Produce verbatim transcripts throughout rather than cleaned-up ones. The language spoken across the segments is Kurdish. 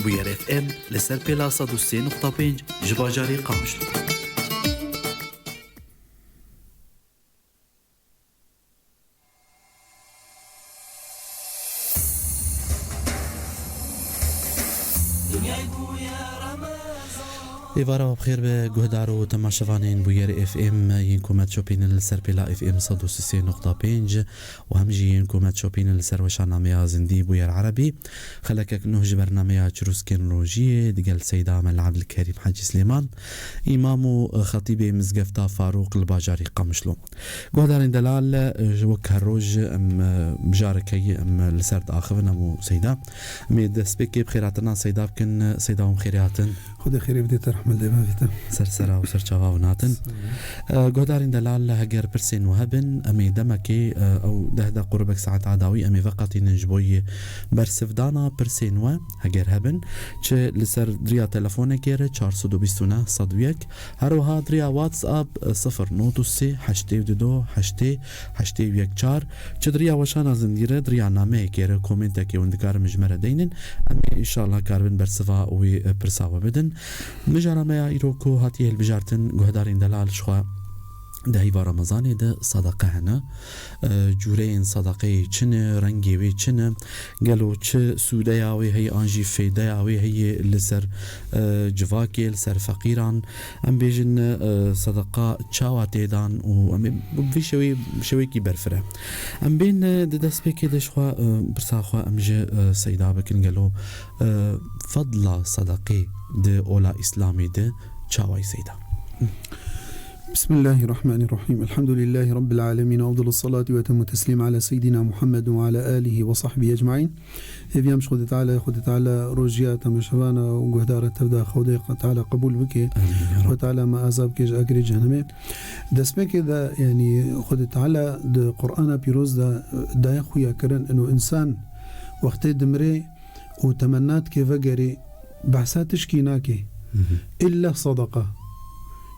Bûyer F M li ser pêla sed û sê nokta pênc ji bajarê Qamişlo. Êvara we bi xêr be, guhdar û temaşevanên Bûyer F M yên ku me şopînin li ser pêla F M sed û sê nokta pênc û hem jî yên ku me şopînin li ser weşannameya zindî Bûyer Erebî. Xelekek nuh ji bernameya Çirûskên Rojiyê digel Seyda Mela Ebdilkerîm Hecî Silêman, îmam û xetîbê Mizgefta Farûq li bajarê Qamişlo. Guhdarên delal, ji wek her roj em, e, mijarek heye em li ser diaxivin em û Seyda. Em ê destpêkê bi xêrhatina Seyda bikin. Seyda, hûn xêrê hatin. Xwedê xêrê bidê te, rehmet lê bavê te. Ser sera û ser çava hûn hatin. Sağ ol. E, guhdarên delal, heger pirsên we hebin, em ê demekê, e, ew deh deq û rubek saeta dawî em ê veqetînin ji bo yê bersivdana pirsên we, heger hebin, çi li ser diriya telefonekê re çar sed û bîst û neh sed û yek, her wiha diriya WhatsApp, e, sifir nod û sê heştê û du heştê heştê û yek çar, çi diriya weşana zindî re, diriya nameyekê re, komentekê hûn dikarin ji me re deynin. Em ê înşallah karibin bersiva wî, e, pirsa we bidin. Mijara me ya îro ku hatiye hilbijartin, guhdarên delal, ji xwe di heyva Remezanê de sedeqe hene. E, cûreyên sedeqeyê çi ne, rengê wê çi ne? Gelo çi sûdeya wê heye an jî fêdeya wê heye li ser, e, civakê, li ser feqîran? Em bêjin, e, sedeqa çawa tê dan û em ê bi vî şewê, şewekî berfire. Em bên, e, di destpêkê de ji xwe, e, pirsa xwe em ji, e, Seyda bikin, gelo, e, fedla sedeqê di ola Îslamê de çawa ye, Seyda? بسم الله الرحمن الرحيم. الحمد لله رب العالمين. أفضل الصلاة وأتم التسليم على سيدنا محمد وعلى آله وصحبه أجمعين. Hêviyam ji Xwedê Teala, Xwedê Teala rojiya temaşevana û guhdara tev de Xwedê Teala qebûl bike. Amîn ya Rab. Xwedê Teala me azad bike ji agirê cehennemê. Destpêkê de, yanî, Xwedê Teala di Qur'ana Pîroz de, e, daye xuya kirin, ino însan wextê dimrê û temenna dike vegerê, behsa tişkî nake. Hı hı. Îlla sedeqa.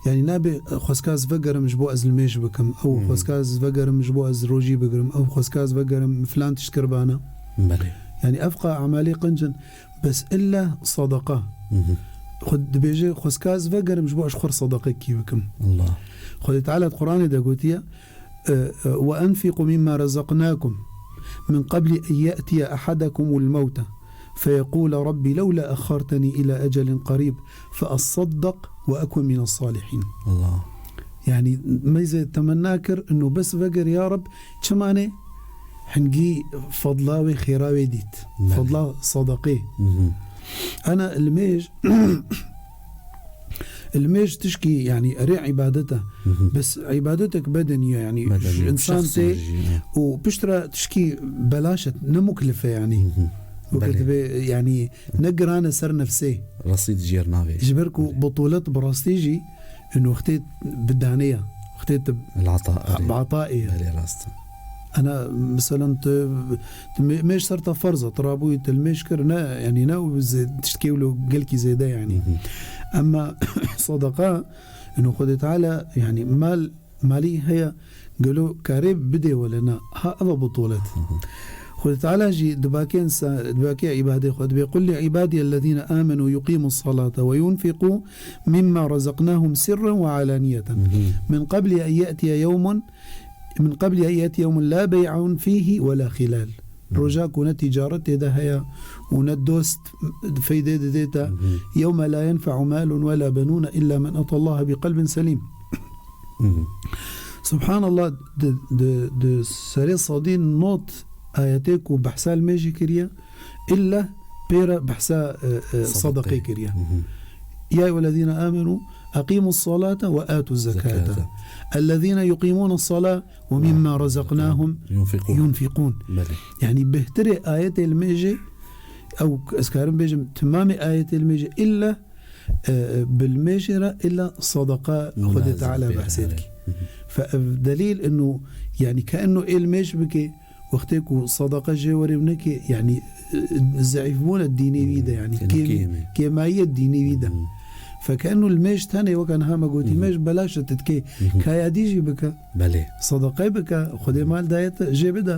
Yanî nabe xwezka ez vegerim ji bo ez limêj bikim, ew Hı hı. xwezka ez vegerim ji bo ez rojî bigirim, ew xwezka ez vegerim filan tişt kiribana. Belê. Yanî ev qa emalê qinc in, bes îlla sedeqa. Hı hı. Xwe dibêje, xwezka ez vegerim ji bo ez ji xwe re sedeqekî bikim. Allah. Xwedê Teala di Qur'anê de gotiye, e, e, "وأنفقوا مما رزقناكم من قبل أن يأتي أحدكم الموت فيقول رب لولا أخرتني إلى أجل قريب فأصدق وأكن من الصالحين." Allah. Yani, meyze temenna kir, ino bes veger ya Reb, çimane hingî fadla wê, xêra wê dît. Belê. Fadla sadaqê. Hı hı. Ana limêj, limêj tişkî, yani, erê îbadet e. Hı hı. Bes îbadetek bedenî ye, yani, Bedenî, insan şexsî tê jî, ha. û piştre tişkî belaş e, ne muklif e, yani. Hı hı. Weke Belê. Dibe, yani, ne giran e ser nefsê. Resîd jêr navê. Ji ber ku Belê. Bitolet bi rastî jî, in wextê bi danê ye. Wextê tu Lata, erê. Bi ata ye. Belê, rast. Ana, mesela, tu, tu mê-, mêj ser te ferz e, tu rabûyî tu limêj kir, ne, yani, ne û zê-, tiştkê wilo gelkî zêde, yani. Hı hı. Emma sadaqa, ino Xwedê Teala, yani, mal, malî heye, gelo karê bidê wele na, ha, eva bitolet. Hı hı. Xwedê Teala jî dibakên sa-, dibakê îbadê xwe, dibê, "قل لعبادي الذين آمنوا يقيموا الصلاة وينفقوا مما رزقناهم سرا وعلانية Hı hı. من قبل أن يأتي يوم من قبل أن يأتي يوم لا بيع فيه ولا خلال." Hı. Roja ku ne tîcaret tê de heye û ne dost feydê didê te. Hı hı. "يوم لا ينفع مال ولا بنون إلا من أتى الله بقلب سليم." Hı hı. Subhanallah, di, di, di serê sedî nod ayetê ku behsa limêjê kiriye, îlla pê re behsa, e, e, Sadaqê. Sadaqê kiriye. Hı hı. "يا أيها الذين آمنوا أقيموا الصلاة وآتوا الزكاة. Zekata. الذين يقيمون الصلاة ومما رزقناهم ينفقون. ينفقون." Belê. Yani bêhtirê ayetê limêjê, ew ez karim bêjim, timamê ayetê limêjê îlla, e, e, bi limêjê re îlla sadaqa Xwedê Teala behsê dike. Hı hı. Fe ev delîl ino, yani ke ino ê limêj bike, wextê ku sadaqa jê were û neke, yani, e, zeîfbûna dînê wî de, yani, Hı, kêm-, kêm e. Kêmayî dînê wî de. Hı. Fekeno li mêj tenê, weke niha me gotî, Hı hı. mêj belaş e, tu dikê Hı hı. kaya dî jî bike. Belê. Sadaqe bike, Xwedê mal daye te, jê bide.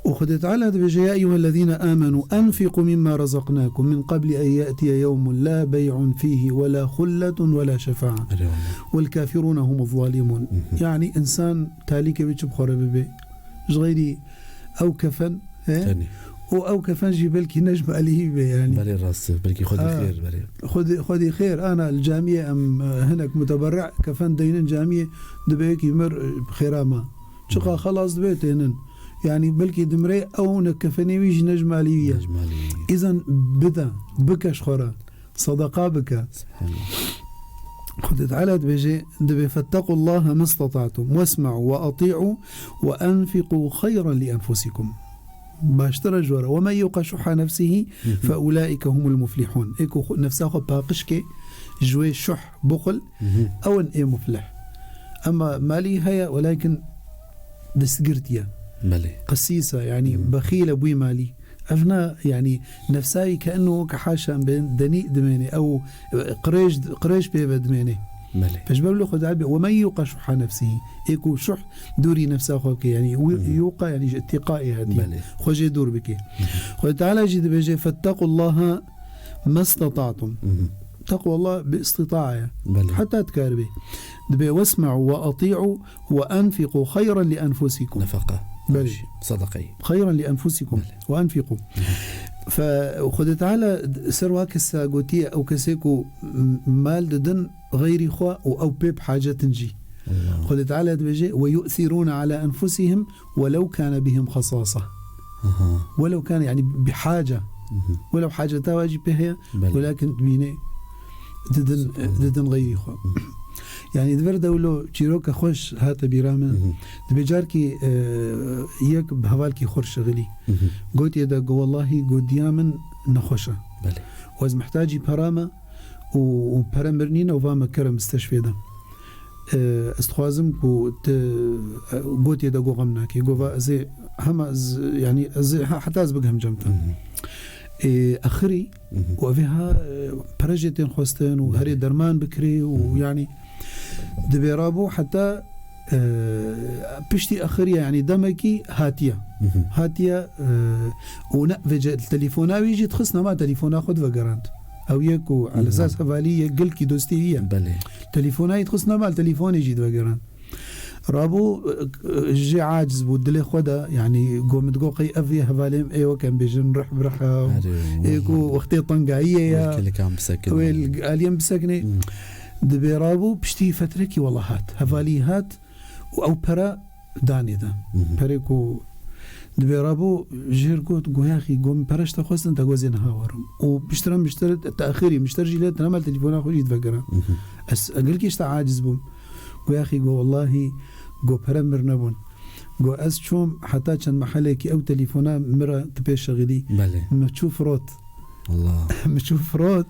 Û Xwedê Teala dibêje, "Ya eyyuhellezîne âmenû enfiqû mimma razaqnâkum min qabli en ye'tiye yewmun la bey'un fîhî we la xulletun we la şefaa. Erê wele. Wel kafirûne humuz zalîmûn." Mhm. Yanî însan talîkê wî çi bi xwe re bibe? Ji xeyrî ew kefen, he? Tenê. Û ew kefen jî belkî ne ji malî wî be, yanî. Belê rast e, belkî xwedî Ha. xêr, belê. Xwedî, xwedî xêr, ana li camiyê em, e, hinek muteberri kefen deynin camiyê, dibe yekî mir, e, xêra ma. Çiqa xelas dibe tênin. Yanî belkî dimrê ew ne kefenê wî jî ne ji malî wî ye. Ne ji malî wî ye. Îzan bide, bike ji xwe re. Sedeqa bike. Subhanallah. Xwedê Teala dibêje, dibê, "Fettequllaha mestata'tum, wesme'u ve ati'u ve enfiqu xeyran li enfusikum." Baştir e ji we re. "Ve men yuqa şuhha nefsihi fe ulaike humul muflihun." Ê ku xwe, nefsa xwe paqij ke, ji wê şuh, buxul, Mhm. ew in ê muflih. Ema malî heye, welakin destgirtiye. Belê. Qesîsa, yanî Mhm. bexîl e bûyî malî. Ev na, yanî nefsa wî ke eno ke haşa bên denî dimêne, ew qirêj, qirêj pê ve dimêne. Belê. Pêşber wilo Xwedê Teala bê, "Ve men yuqa şuhha nefsihi." Ê ku şuh dûrî nefsa xwe bike, yanî wi-, Mhm. yuqa, yanî ji îtîqayê hatiye. Belê. Xwe jê dûr bike. Mhm. Xwedê Teala jî dibêje, "Fettequllaha mestata'tum." Mhm. Teqwallah bi îstîtaa ye. Belê. Heta dikaribe. Dibê, "Wesme'u ve ati'u ve enfiqu xeyran li enfusikum." Nefeqa. Belê. Sedeqeyî. "Xeyran li enfusikum Belê. ve enfiqu." Mhm. Fe Xwedê Teala ser wa kesa gotiye, ew kesê ku m-, mal didin xeyrî xwe û ew pê bi hacetin jî. Allah. Xwedê Teala dibêje, "Ve yu'thirûne ala enfusihim welew kâne bihim xesasa." Aha. Welew kâne, yanî bi hace. Mhm. Welew haceta we jî pê heye, Belê. welakin dibîne didin, Subhanallah. didin xeyrî xwe. Mhm. Yanî di vir de wilo çîroke xweş hate bîra min. Mhm. Dibê carkî, e, yek bi hevalkî xwe şixilî. Mhm. Gotiye de, go, "Wellahî, go, diya min nexweş e. Belê. Û ez mihtacî pera me û, û pere mir nîne û va me kerem misteşfê de." E, ez dixwazim ku tu, e, gotiye de go xem nakî. Go va ez ê hema ez, yanî ez ê ha-, heta ez bigihim cem te. Mhm. Ê, axirî Mhm. û evê ha, e, pere jê tên xwestin û Belê. herê derman bikirê û Mhm. yanî dibê rabû heta, e, piştî axirî, yanî demekî hatiye. Mhm. Hatiye, e, û ne vêce telefona wî jî dixist nema telefona xwe divegerand. Ew yek ku Mhm. Elezaz hevalî yek gilkî dostî wî ye. Belê. Telefona yî dixist nema telefonê jî divegerand. Rabû, e, jê aciz bû dilê xwe de, yanî go min digo qey ev yê hevalê min ê weke em bêjin rih bi rih e. Erê, Ê ku wellahî. wextê tengayiyê ye. Wê kilikan bisekine. Wê li aliyên bisekine. Hmm. Dibê rabû piştî fetrekî wela hat. Hevalî hat û ew pere danê de. Mhm. Perê ku dibê rabû jêr got, go yaxî, go min pere ji te xwestin, te go ez ê niha werim. Û piştre miştir, te axirî miştir jî lê, te nema telefona xwe jî divegeran. Mhm. Ez gelkî ji te aciz bûm. Go yaxî, go wellahî, go pere mir nebûn. Go ez çûm heta çend mehelekî ew telefona min re tu pê şixilî. Belê. Me çû firot. Allah. Me çû firot.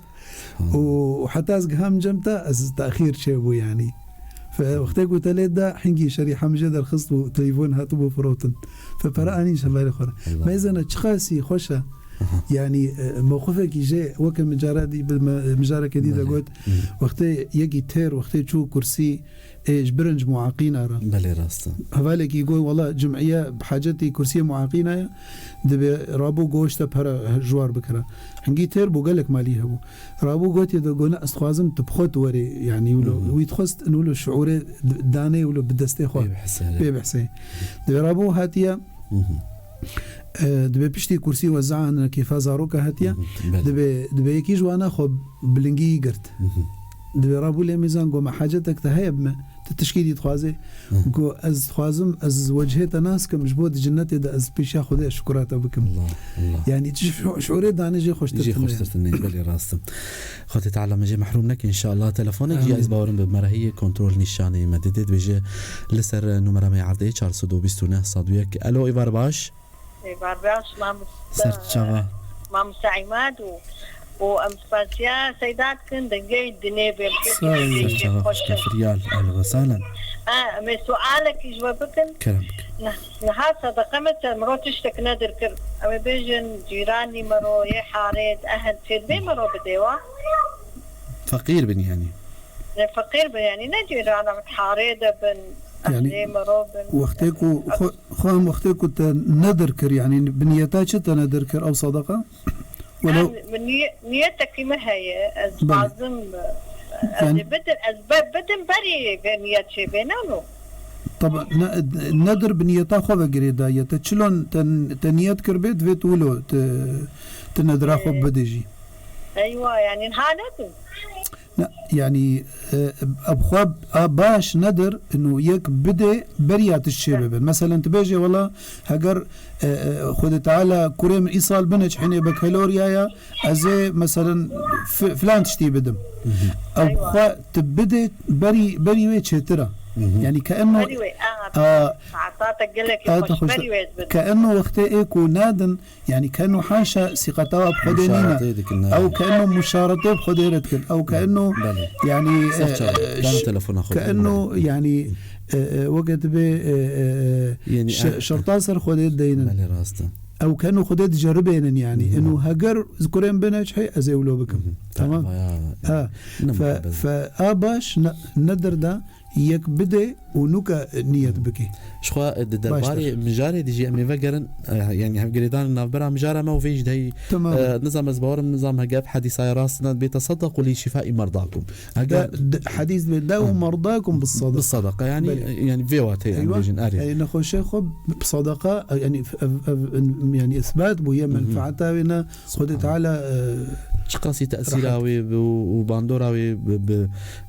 Subhanallah. Û heta ez giham cem te, ez taxîr çêbû yanî. Fe wextê ku te lê da, hingî şerî hemije derxist û telefon hatibû firotin. Fe pere anî ji hevalê xwe re. Allah. Mêzene çiqasî xweş e. Aha. Yanî, e, mewqifekî jê weke mijara dî, bi me-, mijareke dî de Belê. got, Hı. wextê yekî têr, wextê çû kursî, ê ji birinc muaqîna re. Belê, rast e. Hevalekî got, wela cim'iye bi hacetî kursiyê muaqîna ye, dibê rabû goşte pere ji war bikira. Hingî têr bû, gelek malî hebû. Rabû gotiye de, got, ne, ez dixwazim tu bi xwe tu werê, yanî wilo, Hı hı. wî dixwest, wilo şiûrê d-, danê wilo bi destê xwe. Pê bihise, Pê bihise. Dibê rabû hatiye, Hı hı. e, dibê piştî kursî wezanine kêfa zaroka hatiye, Hı hı. Belê. dibê, dibê yekî ji wana xwe bilingî girt. Hı hı. Dibê rabû lê mêzan, got, me hacetek te heye bi me, tu tişkî dî dixwazê? Hı. Got, ez dixwazim, ez wecihê te nas kim, ji bo di cinnetê de ez pêşiya Xwedê şukura te bikim. Allah, Allah. Yanî çi şu-, şûrê danê jê xweştir Jê tune. xweştir tune, belê rast e. Xwedê Teala me jê mehrûm neke înşallah. Telefonek jî Amîn. ez bawerim bi merehiyê kontrol nîşanê me dide. Dibêje li ser numera me erdê çar sed û bîst û neh sed û yek. Alo, êvar baş. Ê, bar baş, mamoste, Ser çava. mamoste Îmad û, û em spasiya Seyda dikin, dengê dinê bê. Sağ olun. Ser çava, xweş ke firyal. Ehlen ve sahlen. Ha, em ê sualekî ji we bikin. Kerem bikin. Nah, niha sedeqe me te miro tiştek nedir kir. Em ê bêjin cîranî miro, yê harêt, ehil çê dibê miro bidê wa. Feqîr bin yanî. Ne feqîr bin yanî, ne cîrana min harê de bin. Yani, Ehlê mirov bin. Wextê ku xwe, xwe em wextê ku te nedir kir, yani bi niyeta çi te nedir kir ew sadaqa? Welew Yani, niye-, niyetekî me heye, ez Belê. Lazim, ez Yani ê bidim, ez be-, bidim berî vê niyet çê bê, nano? Tabi, ne-, nedir bi niyeta xwe ve girêdaye. Te çilon te, te niyet kir bê, divê tu wilo te, te nedira xwe Ee, bidê jî. Eywa, yani, ha nedim. Ne, yani, e, ev xwe a baş nedir, inu yek bidê beriya tişt çê bibin. Meselen, tu bêjê, wela, heger, e, e, Xwedê Teala kurê min îsal bineçhînê bi keloriyaya, ez ê, meselen, fi-, filan tiştî bidim. Ev Eywa. Xwe tu bidê berî, berî wê çêtir e. Yani, ke eno, Berî wê, aha, a, saeta gelekî a, xweş, te xweş berî wê ez bidim. Ke eno wextê ê ku nadin, Yani, keno haşa sîqeta bi Xwedê nîne. Muşaretê dikin, ne? Ew keno muşaretê bi Xwedê re dikin. Ew keno, Belê. Yani, Ser e, çav, e, dana ş-, telefona xwe. Keno, yani, e, e, weke dibê, e, e, e, Yani, şe-, e, şerta ser Xwedê deynin. Belê, rast e. Ew keno Xwedê diceribênin, yani. Hı hı. Eno heger kurên bineçhê, ez ê wilo bikim. Hı hı. Tamam? Vaya. Ha. Ne Fe, muhabbet. Fe a baş ne, nedir da, yek bidê û nuka niyet bikê. Ji xwe di Baştir. Derbarê mijarê de jî em ê vegerin, eh, yani hevgirêdan navbera mijara me û vê jî de heyî, Tamam. Eh, nizam ez bawerim, nizam hege ev hedîsaya rast ne bê, "Teseddaqu li şîfaî merdakum." Eger De, de, hedîs dibê, "Dawu Ha. merdakum bis sadaqa." Bis sadaqa, yani, Belê. Yani vê watê, yani Eywa. Bêjin, erê. Ey, nexweşê xwe bi sadaqa, yani, ev, ev, yani, isbat bûye Hı hı. menfaeta wê ne Xwedê Subhanallah. Teala, e, Çiqasî tesîra rehet. Wê bi û, û bandora wê bi, bi,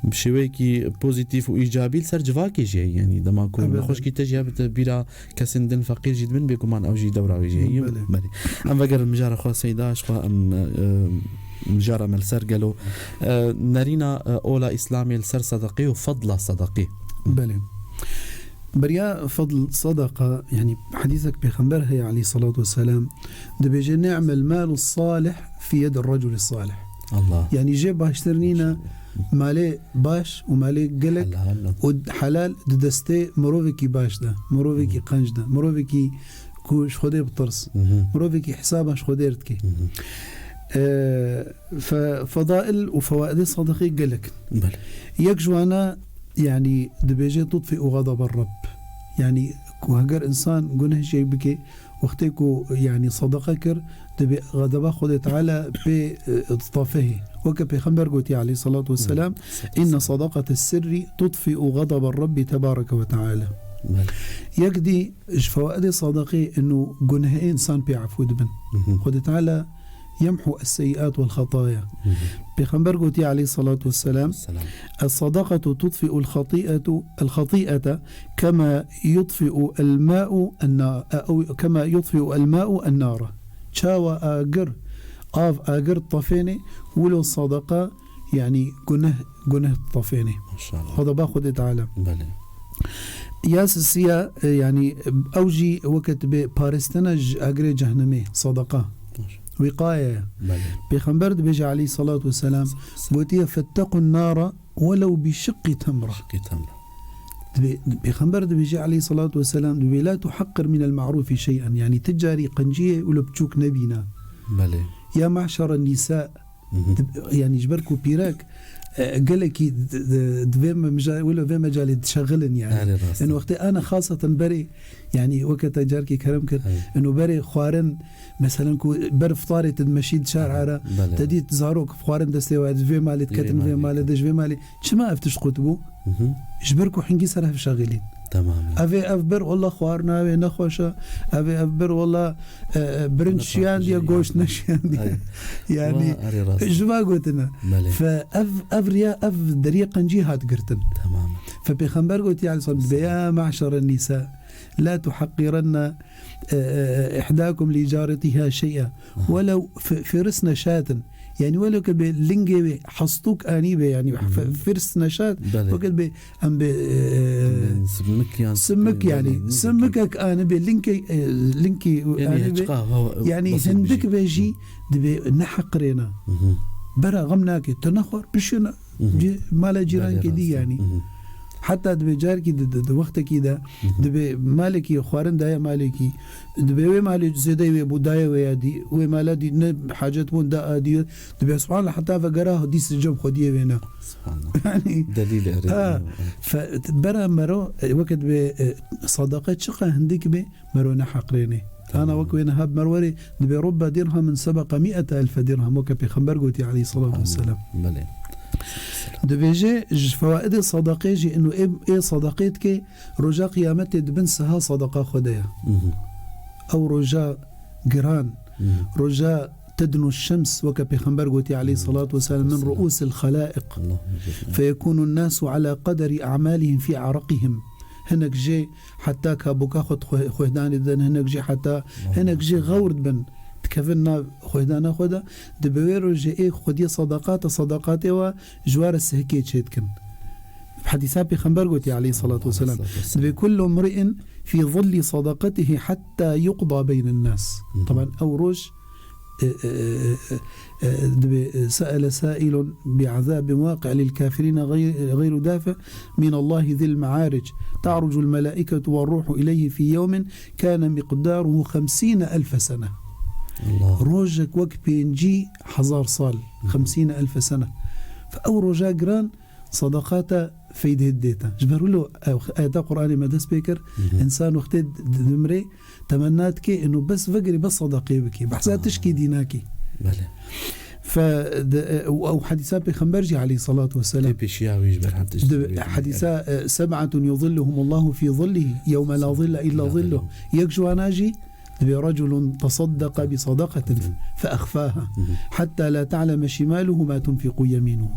bi şêweyekî pozîtîf û îcabî li ser civakê jî heye. Yanî dema ku Elbette. Nexweşkî te jî hebite bîra kesên din feqîr jî dibin, bêguman ew jî dewra wê jî heye. Belê. Belê. Em vegerin mijara xwe Seyda, ji xwe em, e, mijara me li ser gelo. E, nerîna, e, ola Îslamê li ser sedeqê û fedla sedeqê. Belê. Beriya fadl sadaqa, yani hedîsek pêxember heye aleyhissalatu vesselam, dibêje, "Ni'mel malu salih fi yedi raculi salih." Allah. Yani jê baştir nîne Maşallah. Malê baş û malê gelek Helal. Û helal di destê mirovekî baş de, mirovekî Hı. qenc de, mirovekî ku ji Xwedê bitirs, Hı hı. Mirovekî hesaba ji Xwedê re dike. Hı hı. Ee, fe-, fedail û fewaidê sadaqê gelek. Belê. Yek ji wana, yani, dibêje, "Tutfi'u ğadabe Rabb." Yani, ku heger insan guneh jê bike, wextê ku, yani, sadaqa kir, dibê ğadaba Xwedê Teala pê, e, ditafehê. Weke Pêxember gotiye aleyhissalatu vesselam, Hı. "İnne sadaqate sirri tutfi'u ğadabe Rabbi tebareke ve teala." Belê. Yek dî, Ji fewaidê sadaqê inu gunehê insan pê efû dibin. Hı hı. Xwedê Teala yemhu es-seyyiat wel xataya. Hı hı. Pêxember gotiye aleyhissalatu vesselam, Selam. "Es-sadaqatu tutfi'u el-xati'atu, el-xati'ata kema yutfi'u el-ma'u en-na-, ew kema yutfi'u el-ma'u en-nara." Çawa agir, av agir tafênê, wilo sadaqa, yani guneh, guneh tafênê. Maşallah. Xwedê ba Xwedê Teala. Belê. Ya sisiya, e, yani, ew jî weke tu bê parêstene ji agirê cehennemê, sadaqa. Maşallah. Wîqaye ye. Belê. Pêxember dibêje aleyhissalatu vesselam, Selam. Gotiye, "Fettequn nara welew bi şiqqi temra." Şiqqi temra. Dibê, Pêxember dibêje aleyhissalatu vesselam, dibê, "La tuhaqqir minel ma'rufi şey'en." Yani, ti carî qenciyê wilo biçûk nebîne. Belê. Ya me'şere nîsa, Hı hı. Dib-, yani ji ber ku pîrek, e, gelekî d-, d-, di vê me-, mija-, wilo vê mecalê dişexilin yani. Erê, rast e. Eno wextê ana xaseten berê, yani weke te carkê kerem kir, Erê. Eno berê xwarin, meselen ku ber iftarê tu dimeşî di şar ara, Belê. Te dît zarok xwarin destê we, di vê malê diketin, Vê vê malê malê dikin. De, ji vê malê. Çima ev tişt qutibû? Hı hı. Ji ber ku hingî ser hev şexilîn. Tamam. Ev ê ev bir, walla xwarina wê nexweş e. Ev ê ev bir, walla, e, e, birinç şiyandiye, goşt neşiyandiye. Ay. Yani, ji va gotine. Belê. Fe ev, ev riya, ev deriyê qencî hat girtin. Tamam. Fe Pêxember gotiye aleyhisselam, "Ya me'şere nîsa, la tuhaqqirenne, e, e, ihdakum li caretiha şey'a." Aha. Welew fi-, firis neşatin. Yani welew ke bê lingê wê hestûk anî be, yani Hı hı. f-, firis neşat, Belê. Weke bê Em bi, e, Em bi simik yan simik simik, yani, belê, ne simikek anibê, linkê, e, linkê Yani anibê, çiqa ha, yani basit bir hindik şey. Be jî Hı. Dibê neheqirêne. Hı hı. Bera xem nake, tu nexwar, bişine. Hı hı. Ci-, mala cîrankê Belê dî rast e. Yani. Hı hı. Heta dibê carekî di, di, di wextekî de, dibê malekî xwarin daye malekî, dibê wê malê zêdeyê wê bû daye wê ya dî, wê mala dî ne hacet bûn da a dî, dibê subhanallah heta vegera dîs cem xwediyê wê ne. Subhanallah. Yani, Delîl erê. Ha, fe-, bera mero, e, weke dibê, e, sadaqe çiqa hindik bê, mero neheqrênê. Ana wek wê niha bi merwerê dibê rubbe dirhemin sebeqa mi'ete elfe dirhem, weke Pêxember gotî aleyhissalatu vesselam. Belê. Dibêje ji fewaidê sadaqê jî ino ê, ê sadaqê dike roja qiyametê di bin siha sadaqa xwe de ye. Ew roja giran, roja tednu şems, weke Pêxember gotî aleyhissalatu vesselam, min ru'usil khalaiq. Feyekunu nasu ala qaderi a'malihim fi araqihim. Hinek jê heta kaboka xwe xwe-, xwehdanê didin, hinek jê heta, hinek jê xewr dibin, dikevin nav xwehdana xwe de, di bi wê rojê ê xwediyê sadaqata, sadaqatê wa ji wa re sihikê çê dikin. Hedîsa Pêxember gotî aleyhissalatu vesselam. Aleyhissalatu vesselam. Dibê kullu mri'in fi zilli sadaqatihi hatta yuqda beynen nas. Taban ew roj دبي سأل سائل بعذاب واقع للكافرين غير، غير دافع من الله ذي المعارج تعرج الملائكة والروح إليه في يوم كان مقداره خمسين ألف سنة. الله. Rojek wek pêncî hezar sal, خمسين ألف سنة. Fe ew roja giran sadaqata feydê didêta. Ji ber wilo ew ayeta Qur'anê me dest pê kir, insan wextê d-, d-, dimrê, temenna dike, ino bes vegirê, bes sadaqê bikê. Behsa tişkî dî nakê. Belê. Fe, de, e, ew, ew hedîsa Pêxember jî aleyhissalatu vesselam. Tê pêşiya wî ji ber hem tişkî Di, wî. Hedîsa, e, "Seb'atun yuzilluhumullahu fî zillihi yewme la zille illa zilluh." Yek ji wana jî dibê, "Reculun tesaddeqa bi sadaqatin fe exfaha hatta la ta'leme şimaluhu ma tunfiqu yeminuhu."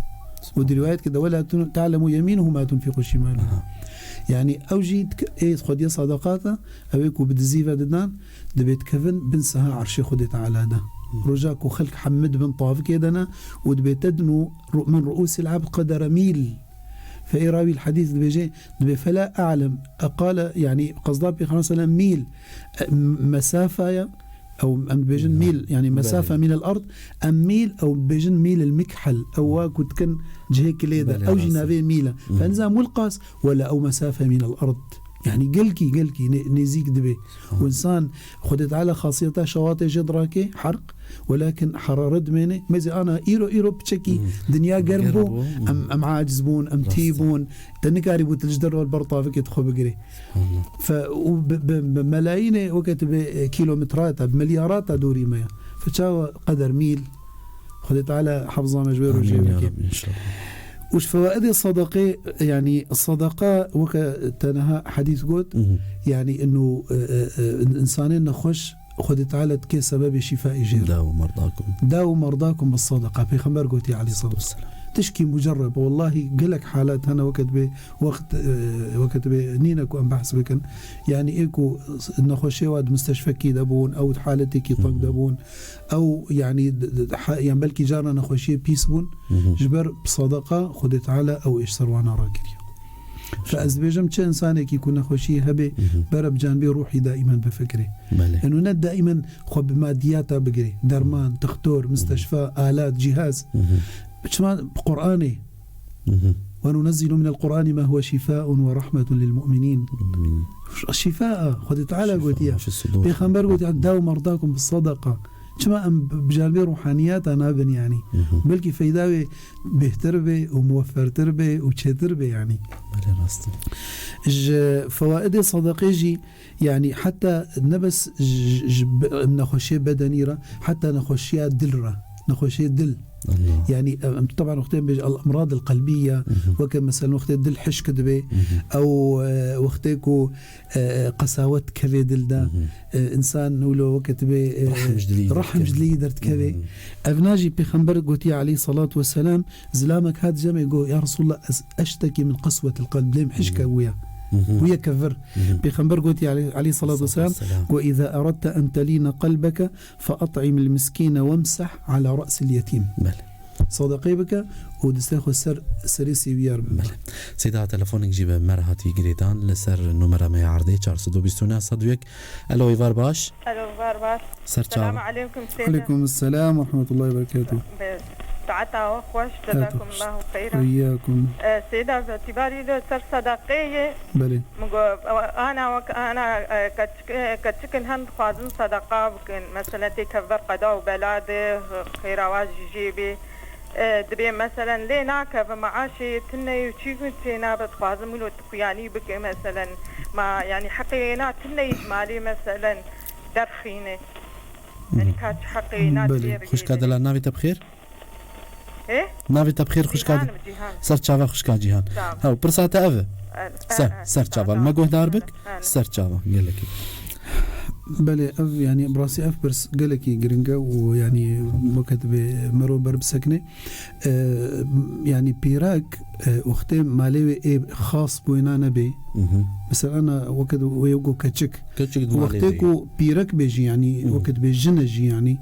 Û di rivayet ke de, "Ve la tun-, ta'lemu yeminuhu ma tunfiqu şimaluhu." Aha. Yani ew jî dik-, ê xwediya sadaqata, ew ê ku bi dizî ve didan, dibê dikevin bin siha erşê Xwedê Teala de. Roja ku xelk hemid bin tavikê de ne û dibê tednu ru-, min ru'usil abd qedere mîl. Fe ê rawî l-hedîs dibêje, dibê, "Fela a'lem, e qale, yani, qezda Pêxember sellem mîl, e, m-, mesafa ye, ew em dibêjin mîl, yani, mesafe mîn el ard, em mîl, ew dibêjin mîl el mikhel, ew wa ku dikin cihê kilê de, ew jî navê mîl e. Fe nizam wil qas, wela ew mesafe mîn el ard." Yani, gelkî, gelkî nê-, nêzîk dibe. Û insan, Xwedê Teala xasiyeta şewatê jê dirake, herq, welakin heraret dimêne. Mezê ana îro, îro piçekî dinya germ bû, em, em aciz bûn, em tî bûn. Te nikarîbû tu ji derve ber tavikê xwe bigirê. Fe, û bi, bi, bi melayînê weke tu bi, e, kîlometrata, bi milyarata dorî me ye. Fe çawa qeder mîl? Xwedê Teala hefza me ji wê rojê bike. Amîn ya Rabbi, înşallah. Û ji fewaidê sadaqê, yani sadaqa weke te niha hedîs got, yani inu, e, e, e, insanên nexweş Xwedê Teala dike sebebê şîfayê jê re. Dawu merdakum. Dawu merdakum bi sadaqa. Pêxember gotiye aleyhissalatu vesselam. Tişkî mucerreb, wellahî gelek halat hene weke dibê wext, e, weke dibê nîne ku em behs bikin. Yani ê ku nexweşê wa di mistişfekî de bûn, ew di haletekî teng de bûn, ew, yani, d-, d-, ha-, yani, belkî carna nexweşiyê pîs bûn, ji ber bi sadaqa Xwedê Teala ew ê ji ser wana rakiriye. Fe ez dibêjim, çi insanekî ku nexweşiyê hebe, bere bi canibê ruhî daîmen bifikirê. Belê. Eno ne daîmen xwe bi madiyata bigirê, derman, dixtor, misteşfa, alat, cîhaz. Çima bi Qur'anê, "Ve nunezzilu minel Qur'ani ma huve şifaun ve rahmetun lil mu'minin." Şifa, Xwedê Teala gotiye. Pêxember gotiye, "Dawu merdakum bi sadaqa." Çima em bi, bi canibê ruhaniyata nabin, yani? Belkî feyda wê bêhtir bê û muweffertir bê û çêtir bê, yani. Belê, rast e. Ji fewaidê sadaqê jî, yani, heta ne bes ji, ji be-, nexweşiyê bedenî re, heta nexweşiya dil re, nexweşiyê dil. Allah. Yani, em, taban wextê em bêjin el-emrad el-qelbiye, weke mesela wextê dil hişk dibe, ew, e, wextê ku e, qesawet dikeve dil de, e, insan wilo weke tu bê, e, rehm ji dilî derdikeve. Ev na jî Pêxember gotiye aleyhissalatu vesselam, zilamek hat cemê got, "Ya Resulallah, ez eştekî min qeswetil qelb, lêm hişke wûye. Wûye kevir." Pêxember gotiye aleyh-, aleyhissalatu vesselam, got, "Îza eradte en telîne qelbeke fe et'imil miskîne wemseh ala re'sil yetîm." Belê. Sadaqê bike û destê xwe ser serê sêwiyar bibe. Belê. Seyda, telefonek jî bi me re hatî girêdan li ser numera me ya erdê, çar sed û bîst û neh sed û yek. Elo, êvar baş. Elo, êvar baş. Ser çav. Selamu aleykum, Seyda. Aleykum selam ve rahmetullahi ve berekatuhu. Be-, Saeta we xweş, Saeta xweş. Cezakumullahu xeyran. Eyyakum. E, Seyda, bi îtîbarî de ser sedaqeyê, Belê. min got, ana wek, ana, e, keçik, e, keçikin hen dixwazin sedeqa bikin. Mesela tê kevber qeda û bela de, xêra wa jî jê bê. E, dibê, meselen, lê nakeve, maaşê tune ye û çî gund tê nabe, dixwazim wilo tu xuyanî bike, meselen, ma, yanî, heqê êna tune ye ji malê, meselen, derxîne. Yanî, ka çi heqê êna Belê. tê Xwişka rigê Dela, navê te bi xêr? Ê? Navê te bi xêr, xwişka Cîhan, Cîhan. Ser çava, xwişka Cîhan. Sağ ol. Hew, pirsa te ev e? E, Ser, e, e, ser çava. Sağ ol. Me guhdar bik. Sağ ol. Ser çava. Gelekî. Belê, ev, yanî, bi rastî ev pirs gelekî giring e û, yanî, weke dibê mero ber bisekine. E, yanî, pîrek, e, wextê malê wê ê xas bo wêna nebê. Mhm. Mesela, ana, weke di-, wê go keçik. Keçik di malê Wextê de ye. ku pîrek bê jî, yanî, Mhm. weke dibê jin e jî, yanî.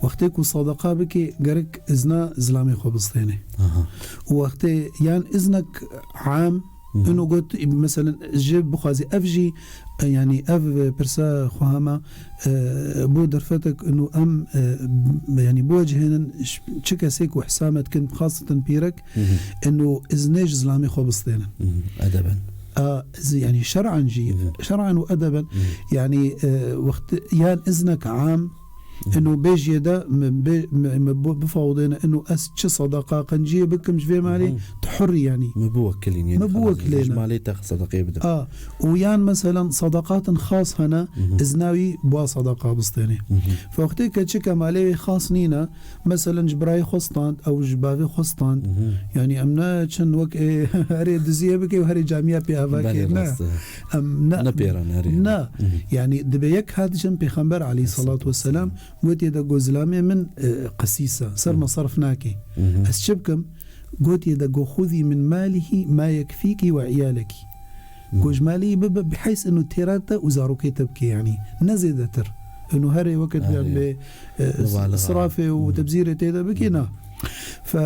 Wextê ku sadaqa bike, gerek izna zilamê xwe bistêne. Aha. Û wextê yan iznek am, Mhm. ino got, meselen, ji bixwazî ev jî, e, yanî ev, e, pirsa xwe hema, e, bo derfetek ino em, e, b-, yanî biwecihênin ş-, çi kesê ku hisa me dikin, xaseten pîrek, Mhm. ino iznê ji zilamê xwe bistênin. Mhm. Edeben. A, iz-, yanî şer'an jî, Mhm. şer'an û edeben, Mhm. yanî, e, wext yan iznek am, Mhm. ino bêjiyê de me bê-, me, me bo-, bifawdêne, ino ez çi sadaqa qenciyê bikim ji vê malê, Mhm. tu hurî yanî. Me biwekilîn, yanî Me xelas, biwekilêne. ji malê te sadaqê bidim. A, û yan, meselen, sadaqatin xas hene, Mhm. izna wî bo sadaqa bistêne. Mhm. Fe wextê keçika malê wê xas nîne, Meselen, ji birayê xwe stand, ew ji bavê xwe stand. Mhm. Yanî, em ne çin wek ê herê diziyê bike û herê camiya pê ava Belê, ke. Ne. rast e. Em ne, Ne pêran herê. ne. Mhm. Yanî, dibe yek hat jin Pêxember aleyhissalatu vesselam gotiye de go zilamê min, e, qesîs e, ser Mhm. mesrif nake. Mhm. Ez çi bikim? Gotiye de go xuzî min malihî ma yekfîkî we iyalekî. Go ji malî bibe, biheyz inu têra te û zarokê te bike, yanî ne zêdetir. Inu herê weke tu Herê. yan bê, e, Mubalaxa. israfê û Hmm. tebzîrê tê de bike, Hmm. na. Fe,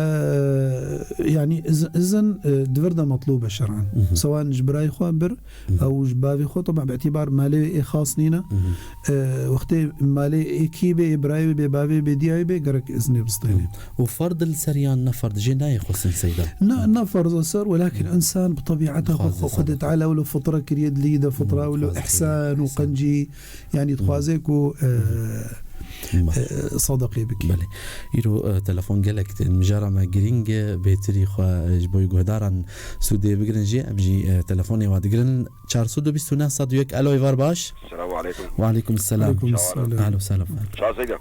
yanî iz-, izin, e, di vir de metlûb e şer'an. Mhm. Sewan ji birayê xwe bir, Mhm. ew ji bavê xwe, teba bi îtîbar malê wê ê xas nîne. Mhm. E, wextê malê ê kî bê, ê birayê wê bê, bavê bê, diyayê bê, gerek iznê bistênê. Mhm. Û ferd li ser yan ne ferd jê nayê xwestin seyda? Na, na ferz e ser, welakin Hmm. insan bi tebîeta xwe, Dixwaze xwe, Xwedê sadaka. Teala wilo fitra kiriye dilî de, fitra Hmm, wilo dixwaze ihsan û ihsan. qencî, yanî Hmm. dixwaze ku, e, Hmm. e, sadaqê bike. Belê. Îro, e, telefon gelek tên. Mijara me girîng e, bêtirî xwe, e, ji bo guhdaran sûdê bigirin jî, em jî, e, telefonê wa digirin. Çar sed û bîst û neh sed û yek, alo, êvar baş. Selamu aleykum. Wa aleykum selam. Aleykum selam. Ahlen we sehlen. Çawa seyda?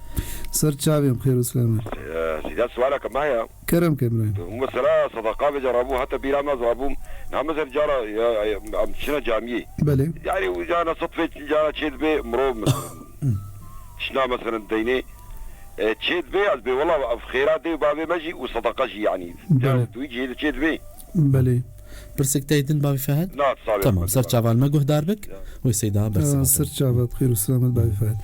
Ser çavê em, xêr û selamet. Ee, seyda, sualeke me heye. Kerem ke birayê. Mesela sadaka ve carabû, heta bîra me zarabû. Na mesela cara, ya, ya, em çine camiyê. Belê. Yani, û cara sitfê cara çê dibe mirov mesela. Çina mesela deyne. E, çê dibe, ez bê, wala, ev xêra dê û bavê me jî û sadaka jî, yani. Belê. Yani, duî cihê de çê dibe. Belê. Pirsik te din bavê Fehd? Na, sağ ol. Tamam, ser çavan me guhdar bik. Ya. Wê seyda Ya, bersiva ser çavat, xêr û selamet bavê Fehd.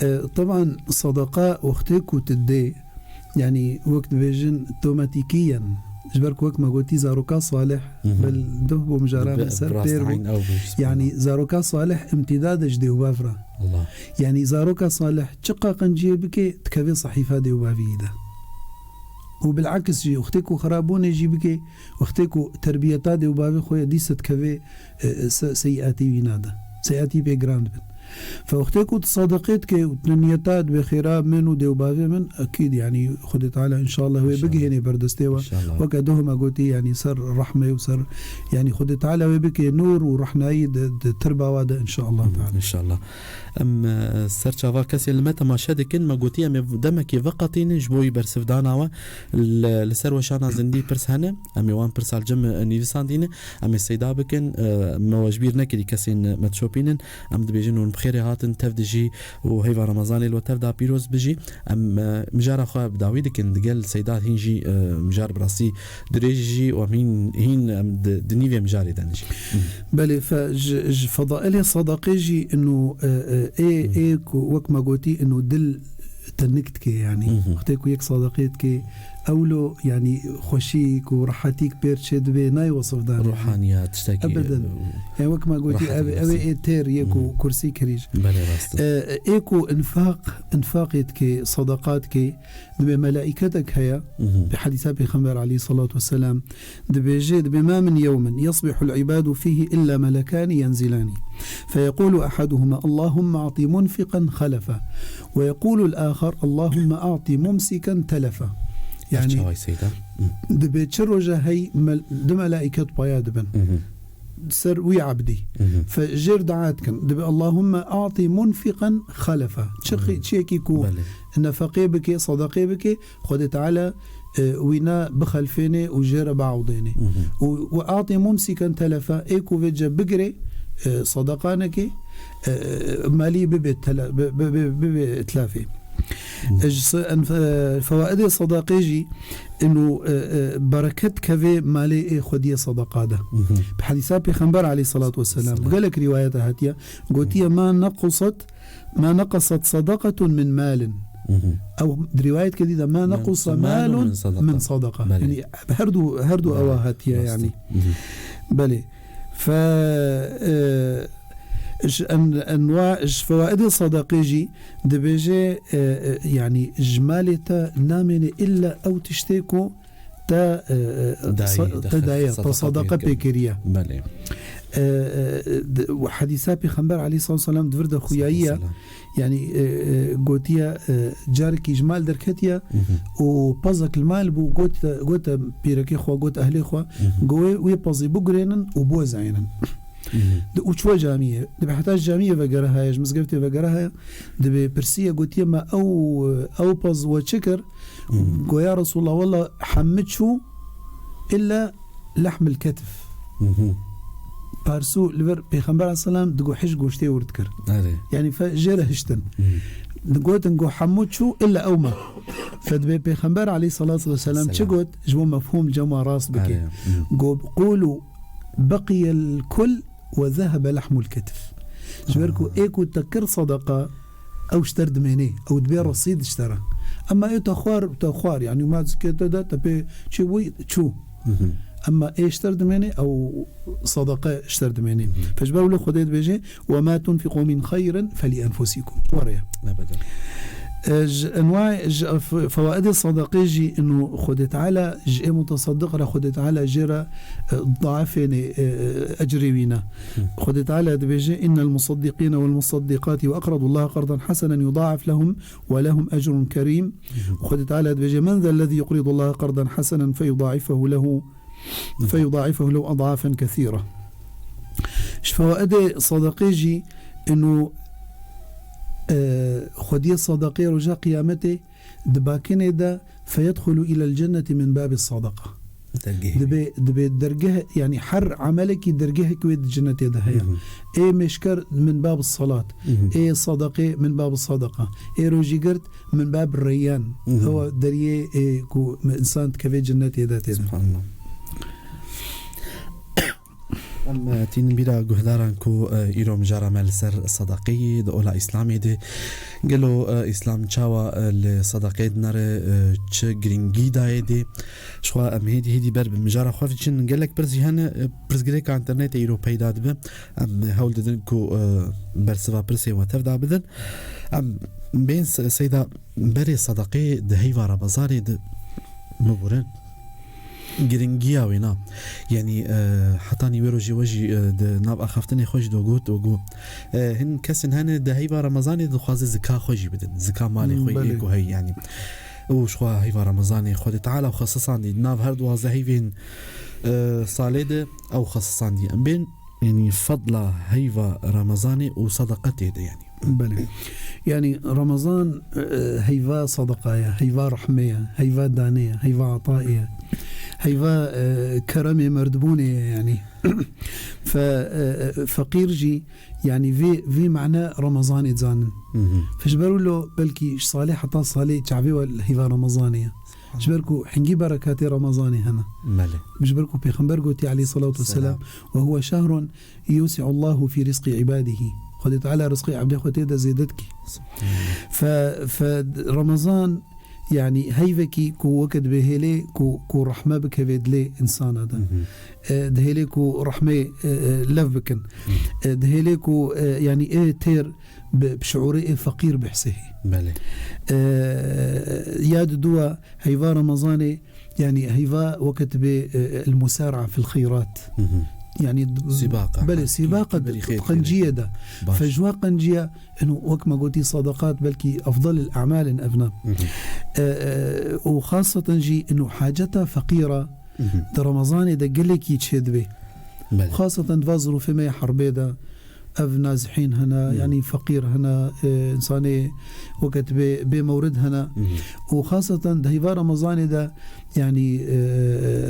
E, teban, sadaqa wextê ku tu dê, yani, wek dibêjin, tomatîkiyen, ji ber ku wek me gotî, zaroka salih, Mhm. bel duh bo mijara Bi-, me ser bi rast pêr bû. eyn ew bû, Yani, subhanallah. zaroka salih imtîdad e ji dê û bav re. Allah. Yani, zaroka salih çiqa qenciyê bike, dikeve sehîfa dê û bavî de. Û bilakis jî, wextê ku xirabûnê jî bike, wextê ku terbiyeta dê û bavê xwe ye, dîse dikeve, e, se-, seyiatî wî nade. Seyiatî pê giran dibin. Fe wextê ku tu sadaqê dike û tu niyeta dibe xêra min û dê û bavê min, ekîd, yanî, Xwedê Teala înşallah wê İnşallah. bigihênê ber destê we. İnşallah. Weke duh me gotî, yanî, ser rehmê û ser, yanî, Xwedê Teala wê bike nûr û rehnayî di, di tirba we de, înşallah Teala. İnşallah. Em, e, ser çava kesê li me temaşe dikin, me gotî em ê demekê veqetînin ji bo wî bersivdana we. Li, li ser weşana zindî pirs hene, em ê wan pirsa li cem, e, nivîsandîne, em ê seyda bikin, e, me we ji bîr nekirî kesên me dişopînin, em dibêjin hûn bi xêrê hatin, tev dijî û heyva Remezanê li we tev da pîroz bijî. Em, e, mijara xwe bi dawî dikin, digel seyda hîn jî, e, mijar bi rastî dirêj jî û em hîn, hîn em di, di nîvê mijarê de ne jî. Belê, fe ji, ji fedailê sadaqê jî ino, e, e, ê, Hmm. ê ku wek me gotî ino dil, te nik dike, yanî. Mhm. Wextê ku yek sadaqê dike, ewlo, yanî, xweşîk û rehetîk pêr çê dibe, nayê wesif dane, yanî. Ruhaniyat, tiştekî, Ebeden. e, Yani, wek me gotî, rehet ev, ev ê nefsî. Têr yê ku Mhm. kursî kirî jî. Belê, rast e. E, ê ku infaq, infaqê dike, sadaqat dike, dibe melaîketek heye, Mhm. bi hedîsa Pêxember aleyhissalatu vesselam, Dibêje, dibe, "ما من يوم يصبح العباد فيه إلا ملكان ينزلان. فيقول أحدهما: اللهم أعط منفقا خلفا. ويقول الآخر: اللهم أعط ممسكا تلفا." Yanî, çawa Seyda? Hı. Dibe çi roja hey mel-, du melaiket paya dibin. Hı hı. Ser wî ebdî. Hı hı. Fe jêr dua dikin. Dibe, "اللهم أعط منفقا خلفا." Çi Hı. xi-, çiyekî ku Belê. nefeqê bike, sadaqê bike, Xwedê Teala, e, wîna bixelfêne û jê re biewdêne. Mhm. Û, û atê mumsîken telefa, ê ku vê ce bigire, e, sadaqa neke, e, malî bibe tele-, bi-, bi-, bi-, bibe itlafê. Mhm. E, ji se-, en-, e, fewaidê sadaqê jî ino, e, e, bereket keve malê ê xwediyê sadaqa de. Mhm. Bi hedîsa Pêxember aleyhissalatu vesselam, Selam. Gelek rîwayeta hatiye, gotiye, Mhm. "Ma nequsat ما نقصت صدقة من مال." Mhm. Ew di rîwayetke dî de, "Ma nequsa malun min sadaqa." Belê. Yanî her du, her du Belê. ewa hatiye, Rast e. yanî. Mhm. Belê. Fe, e, ji en-, enwa-, ji fewaidê sadaqê jî dibêje, e, e, yanî ji malê te namêne illa ew tiştê ku te, e, e, Dayî, sa-, de te xer-, daye, te sadaqa sadaqa pê pê kiriye. Belê. E, e, de, û hedîsa Pêxember aleyhissalatu vesselam di vir de xuyayiye. Selam. Yanî, e, e, gotiye, e, carekî ji mal derketiye Mhm. û pezek li mal bû, gote, gote pîrekê xwe, got ehlê xwe, Mhm. go wê, wê pezî bigurênin û biwezayînin. Mhm. Di, û çûye camiyê. Dibe heta ji camiyê vegere heye, ji mizgeftê vegere heye, dibe pirsiye, gotiye, "Me ew, ew pez we çi kir?" Mhm. Go, "Ya Resulallah, wela hemî çû illa lehmil ketif." Mhm. Parsû li vir Pêxember aleyhisselam digo hej goştê wir dikir. Erê. Yanî fe jê re hiştin. Mhm. Digotin, go, "Hemû çû illa ew me." Fe dibe Pêxember aleyhissalatu vesselam çi Selam. got? Ji bo mefhûm cema rast bike. Erê. Mhm. Go, "Qûlû beqiyel kul ve zehebe lehmul ketif." Ji ber ku Ah. ê ku te kir sadaqa, ew ji te re dimêne, ew dibe Hı. resîd ji te re. Ema ê te xwar, te xwar, yanî ma zikê te de, te pê çi bûy, çû. Hı hı. Ema ê ji te re dimêne, ew sadaqa ji te re dimêne. Hı. Fe ji ber wilo Xwedê dibêje, "Ve ma tunfiqu min xeyrin fe li enfusikum." Were ye. Ebeden. E, ji enwa-, ji f-, fewaidê sadaqê jî ino Xwedê Teala ji ê mutasaddiq re Xwedê Teala jê re, e, daifêne, e, e, ecrê wî ne. Hı. Xwedê Teala dibêje, "إن المصدقين والمصدقات وأقرضوا الله قرضا حسنا يضاعف لهم ولهم أجر كريم." Hı. Xwedê Teala dibêje, "من ذا الذي يقرض الله قرضا حسنا فيضاعفه له، Hı. فيضاعفه له أضعافا كثيرة." Ji fewaidê sadaqê jî ino, e, xwediyê sadaqê roja qiyametê di bakinê de, "Feyedxulu ilel cenneti min babi sadaqa." Dergehê. Dibe, dibe dergeh, yanî her emelekî dergehek wê di cennetê de heye. Hı hı. Ê mêşker min bab salat, Hı hı. ê sadaqê min bab sadaqa, ê rojîgirt min bab reyyan. Hı hı. Ewa deriyê, ê, ku insan dikeve cennetê de tê de. Subhanallah. Em, e, tînin bîra guhdaran ku, e, îro mijara me li ser sadaqeyê di ola Îslamê de. Gelo, e, Îslam çawa, e, li sadaqeyê dinere, e, çi girîngî dayê dê? Ji xwe em hêdî hêdî ber bi mijara xwe biçin. Gelek pirs jî hene, e, pirsgirêka înternetê îro peyda dibe. Em hewl didin ku, e, bersiva pirsê we tev da bidin. Em bên se-, seyda berê sadaqeyê di heyva Remezanê de biborin. Giringiya wê na. Yanî, e, hetanî wê rojê we jî, e, di nav axaftinê xwe jî do got, do got. E, hin kesên hene di heyva Remezanê dixwaze zika xwe jî bidin. Zika malê Hmm, xwe yê belê. ku hey, yanî. Û ji xwe heyva Remezanê Xwedê Teala xwe sisandî. Di nav her duwazdeh heyvên, e, salê de ew xwe sisandî. Em bên, yanî, fedla heyva Remezanê û sadaqa tê de, yanî. Belê. Yanî Remezan, e, heyva sadaqaya, heyva rehmeye, heyva daneye, heyva ataye, heyva, e, keremê merdibûnê ye, yanî. Fe, e, e, feqîr jî, yanî vê, vê mane Remezanê dizanin. Hı hı. Fe ji ber wilo belkî ji salê heta salê çavê we li heyva Remezanê ye. Ji ber ku hingî berekatê Remezanê hene. Belê. Ji ber ku Pêxember gotî aleyhissalatu vesselam, Selam. "Ve huve şehrun yusi'ullahu fî rizqi ibadihi." Xwedê Teala rizqê evdê xwe tê de zêde dikî. Fe, fe Remezan, yanî heyvekî ku weke dibê hêlê ku, ku rehme bikevê dilê insana de. E, dihêlê ku rehmê, e, e, lev bikin. E, dihêlê ku, e, yanî ê têr bi, bi şiûrê ê feqîr bihsê. Belê. E, ya diduwa heyva Remezanê, yanî heyva weke dibê, e, el-musara'a fil xeyrat. Yanî d-, Sîbaqa, belê, ha, sîbaqa kî berî xêr qenciyê de. Baş. Fe ji wa qenciya, inu wek me gotî sadaqat belkî efdal el-a'mal in evna. E, e, û xaseten jî inu haceta feqîra di Remezanê de gelekî çêdibe. Belê. Xaseten di va zirûfê me yê herbê de, ev nazihîn hene, yanî feqîr hene, e, insanê weke dibê bê mewrid hene. Û xaseten di heyva Remezanê de, yanî, e,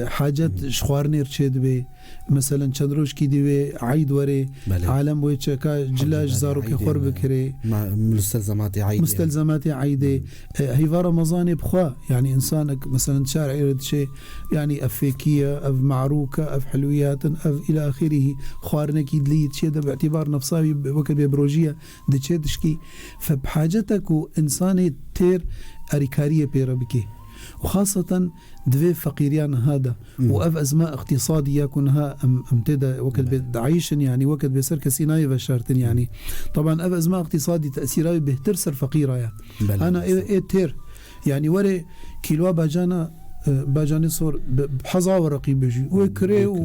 hacet ji xwarinê re çêdibe. Meselen, çend rojkî dî wê eyd were, Belê. alem wê çeka cila ji zarokê xwe re bikirê. Ma-, mustelzematê eydê. Mustelzematê eydê. E, heyva Remezanê bi xwe, yanî insanek, meselen, şarê re diçê, yanî ev fêkî ye, ev me'rûk e, ev hilwiyat in, ev îla axirî, xwarinekî dilî diçê de bi îtîbar nefsa wî weke bê bi rojî ye, diçê dişkî. Fe bi hacet e ku insanê têr erîkariyê pê re bike. Û xaseten di vê feqîriya niha de. Û ev ezma îqtîsadî ya ku niha em, em tê de weke dibê diayîşin, yanî weke dibê ser kesî nayê veşartin, yanî. Taban ev ezma îqtîsadî tesîra wê bêhtir ser feqîra ye. Belê, Ana ê, rast. ê têr, yanî were kîloa bacana, e, bacanê sor bi, bi hezar wereqî bijî. Wê kirê û,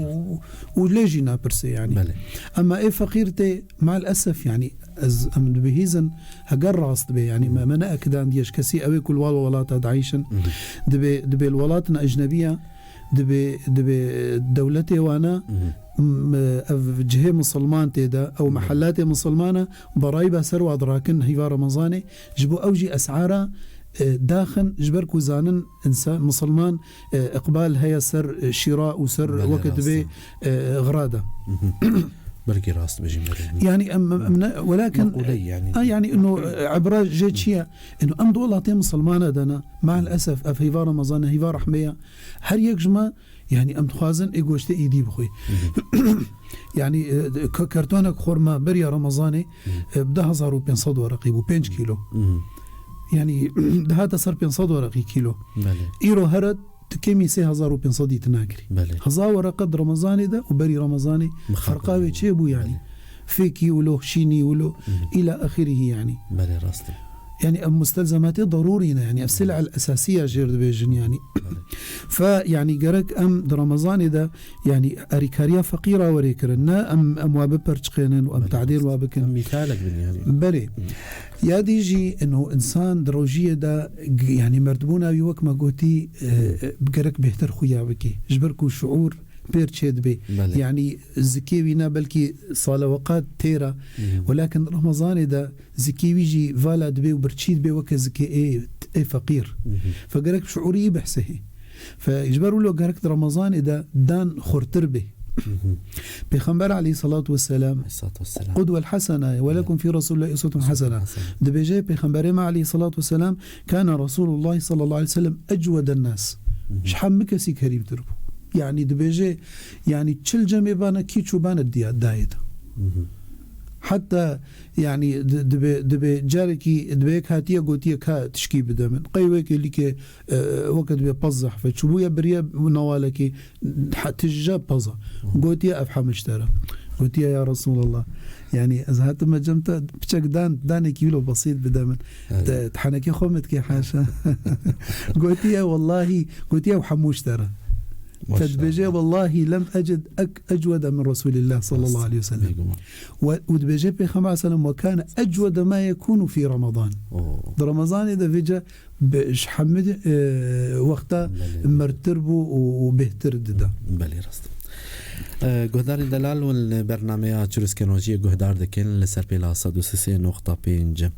û lê jî napirsê, yanî. Belê. Ema ê feqîr tê, mal esef, yanî, ez, em dibihîzin, heger rast be, yanî, me, me neekidandiye ji kesî, ew ê ku li wal welata diayîşin, dibê, dibê li welatina ecnebiya, dibê, dibê dewletê wana, m-, ev cihê misilman tê de, ew mehellatê misilmana, berayî ba ser wa dirakin heyva Remezanê, ji bo ew jî esara, e, daxin, ji ber ku zanin insan, misilman, e, iqbal heye ser, e, şîra û ser Belê, weke rast dibê, e. e, xira de. Belkî rast bijî, belê. Yanî em, em, em ne, welakin, Meqûleyî, yanî. ha, yanî, ino, e, ibra jê çi ye? Ino em di welatê misilmana de ne. Maalesef, ev heyva Remezan e, heyva rehmê ye. Her yek ji me, yanî, em dixwazin ê goştê êdî bixwî. Yanî, e, k-, kartonek xurma beriya Remezanê, e, bi du hezar û pênc sed wereqî bû, pênc kîlo. Yanî, dihate ser pênc sed wereqî kîlo. Belê. Îro here tu kêmî sê hezar û pênc sedî tu nakirî. Belê. Hezar wereqe di Remezanê de û berî Remezanê Mixabin ferqa wê yani. çê bû yani. Belê. Fêkî wilo, şînî wilo, Mhm. îla axirî yani. Belê, rast e. Yani ev mustelzematê darûrî ne yani. Ev sil'el esasiya jêr dibêjin yani. Belê. Fe yani gerek em di Remezanê de yani erîkariya feqîra werê kirin. Ne em, em wa biperçiqênin û em Belê, tadîr rast. wa bikin. Em mîsalek bin yani. Belê. Mhm. Ya dî jî ino insan di rojiyê de g-, yanî merdbûna wî wek me gotî, e, gerek bêhtir xuya bikî. Ji ber ku şiûr pêr çê dibê. Belê. Yanî zikê wî ne belkî saleweqat têra. Mhm. Welakin Remezanê de zikê wî jî vala dibê û birçî dibê weke zikê ê, ê feqîr. Mhm. Fe gerek şiûrî behsê. Fe ji ber wilo gerek di Remezanê de dan xurtir bê. Mhm. Pêxember aleyhissalatu vesselam Aleyhissalatu vesselam. qudwel hasene ye. Ve lekum fî Resulullah uswetun hasene. Hasene. Dibêje Pêxemberê me aleyhissalatu vesselam, kana Resulullah sallallahu aleyhi ve sellem ecweden nas. Mhm. Ji hemû kesî kerîmtir bû. Yani dibêje, yani çil cemê bana kî çûbane diya dayê de. Mhm. Hatta yani di-, dibê, dibê carekî dibê yek hatiye gotiye ka tişkî bide min. Qey wekê lîkê E, weke dibê pez zehf e. Çûbûye biriye newalekî, ha, tije peza. Gotiye, ev hemû ji te re. Gotiye, ya Resulallah. Yani, ez hatime cem te, piçek dan, danekî wilo besît bide min. Evet. Te, te henekê xwe min dikê, haşa. Gotiye, wellahî, gotiye, ew hemû ji te re. Te Maşallah. dibêje, wellahî, lem ecid ek-, ecwede min Resulillah sallallahu aleyhi ve sellem. Bêguman. Ve, û dibêje Pêxember sallam, ve kâne ecwede ma yekûnu fî Ramadan. Oo. Di Remezanê de vêce Bi-, ji hemî, e, wexta Belê. mirtir bû û, û bêhtir dida. Belê, rast. E, guhdarên delal hûn li bernameya Çirûskên Rojiyê guhdar dikin, li ser pêla sed û sê noqta pênc.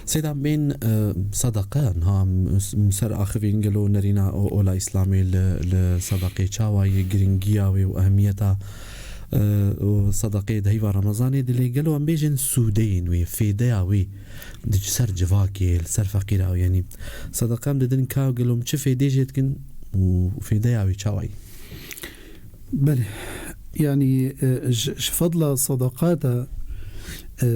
Seyda bên, e, sedeqe, niha em, em ser axivîn gelo nerîna o-, ola Îslamê li, li sedeqê çawa ye, giringiya wê û ehemiyeta, e, û sedeqê di heyva Remezanê dilê gelo em bêjin sûdeyên wê, fêdeya wê. Di ser civakê, li ser feqîra, yanî sedeqa em didin ka gelo em çi fêdê jê dikin û fêdeya wî çawa ye? Belê. Yanî, e, ji, ji fedla sedaqata, Ee,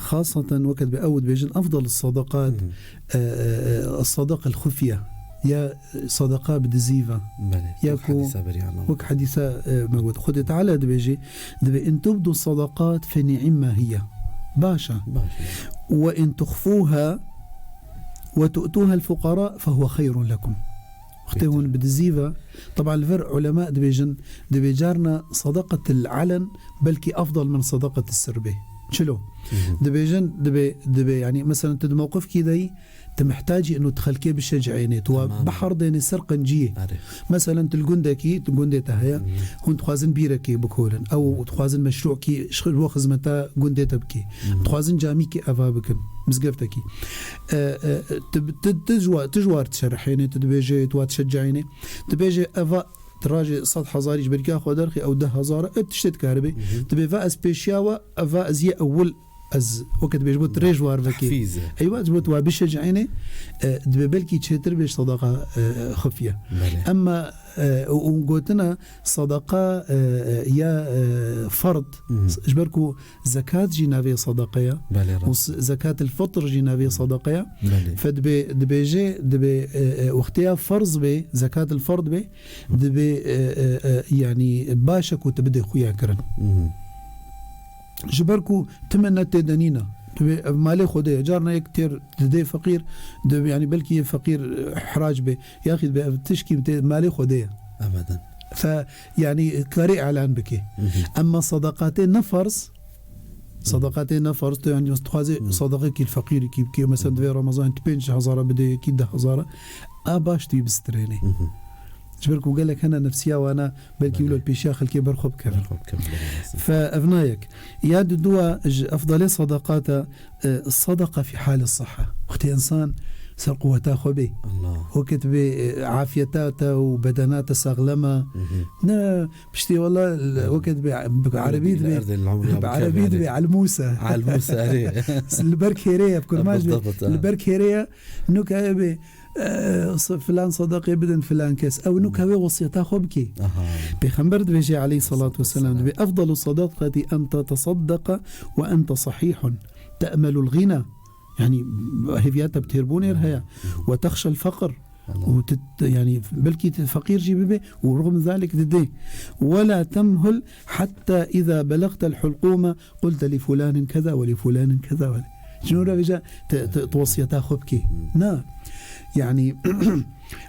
xaseten weke dibê ew dibêjin efdal sadaqat, Hı hı. e, e, e, sadaqa xufye, ya sadaqa bi dizî ve. Belê. Ya Wek ku, hadîsa berî anam. Wek hadîsa, e, me got. Xwedê Teala dibêjê, dibê, "In tubdu sadaqat fe ni'imma hiye." Baş e. Baş e. "Ve in tuxfuha ve tu'tuha el-fuqara fe huve xeyrun lekum." Wextê Bêhtir. hûn bi dizî ve, teban li vir ulema dibêjin, dibê carna sadaqatil alen belkî efdal min sadaqatil sir bê. Çilo? Hı hı. Dibêjin, dibê, dibê, yani, mesela, tu di mewqifkî de yî, tu mihtacî ino tu xelkê bişecînê, tu wa Tamam. biherdênê ser qenciyê. Erê. Mesela, tu li gundekî, tu gundê te heye, Hı hı. hûn dixwazin bîrekê bikorin, ew Hı. dixwazin meşrûkî ji bo xizmeta gundê te bikê, Hı hı. dixwazin camîkî eva bikin, mizgeftekî. E, e, e, tu, tu, tu ji wa, tu ji war dişerihênê, tu dibêjê, tu wa dişecînê. Dibêje, eva, tu rajê sed hezarî ji berîka xwe derxî, ew deh hezar e, tiştê dikaribe. Hı hı. Dibê, va ez pêşiya we, eva ez yê ewil, ez, weke dibêje, bo tu rê ji war vekê. Tahfîz e. Eywa, ji bo tu wa bişecînê, e, dibê belkî çêtir bê ji sadaqa, e, xufye. Belê. Emma, e, û, û gotina sadaqa, e, e, ya, e, ferd, Hı hı. ji ber ku zekat jî navê sadaqe ye. Belê, Û rast. s-, zekatil fitr jî navê sadaqe ye. Belê. Fe dibê, dibêje, dibê, e, e, wextê ya ferz bê, zekatil ferd bê, dibê, e, e, e, yani baş e ku tu bidê xuya kirin. Hı hı. Ji ber ku tu minet tê de nîne. Dibê ev malê Xwedê ye. Carna yek têr didê feqîr, dibê, yani belkî yê feqîr, e, hirac bê. Yaxî dibê ev tişkî tê malê Xwedê ye. Ebeden. Fe, yani, karê îlan bike. Hı hı. Emma sadaqatê ne ferz, Hı. sadaqatê ne ferz, tu, yani, dixwazê Hı. sadaqekî li feqîrikî bike, mesela, Hı. divê Ramazan tu pênc hezara bidê, yekî deh hezara, a baş tu yî bistrênê. Hı hı. Ji ber ku gelek hene nefsiya wana, belkî Belê. wilo pêşiya xelkê ber xwe bikevin. Ber xwe bikevin, belê, rast. Fe ev nayek. Ya dudua ji efdalê sadaqata, e, sadaqa fî halê siha. Wextê însan ser quweta xwe bê. Allah. Weke tu bê, e, afiyeta te û bedena te saxlem e. Hı hı. Ne, piştî wela, l-, Hı. weke tu bê, bi erebî tu bê, Erdê, li umrê bi ya erebî tu bê, bikevê. Elmûse. Elmûse, erê. Li ber kêrê ye, bi kurmancî bê. Bildibt, ha. Li ber kêrê ye, nuka bê, e, s-, filan sadaqê bidin filan kes. Ew nuka wê wesiyeta xwe bikê. Aha. Pêxember dibêje aleyhissalatu vesselam, Vesselam. dibê, "Efdalu sadaqati en tetesaddaqa ve ente sahihun." Te'melul ghina, yani, hêviya te bi têrbûnê re heye. Hı. Ve texşel feqr. Allah. Û tu, tu, yani, belkî tu feqîr jî bibê û rixm zalik didê. Ve la temhul hatta iza belagtel hulqûme qulte li fulanin keza ve li fulanin keza ve. Ji nû re vêca te, te, tu wesiyeta xwe bikê. Hı. Na. Yani,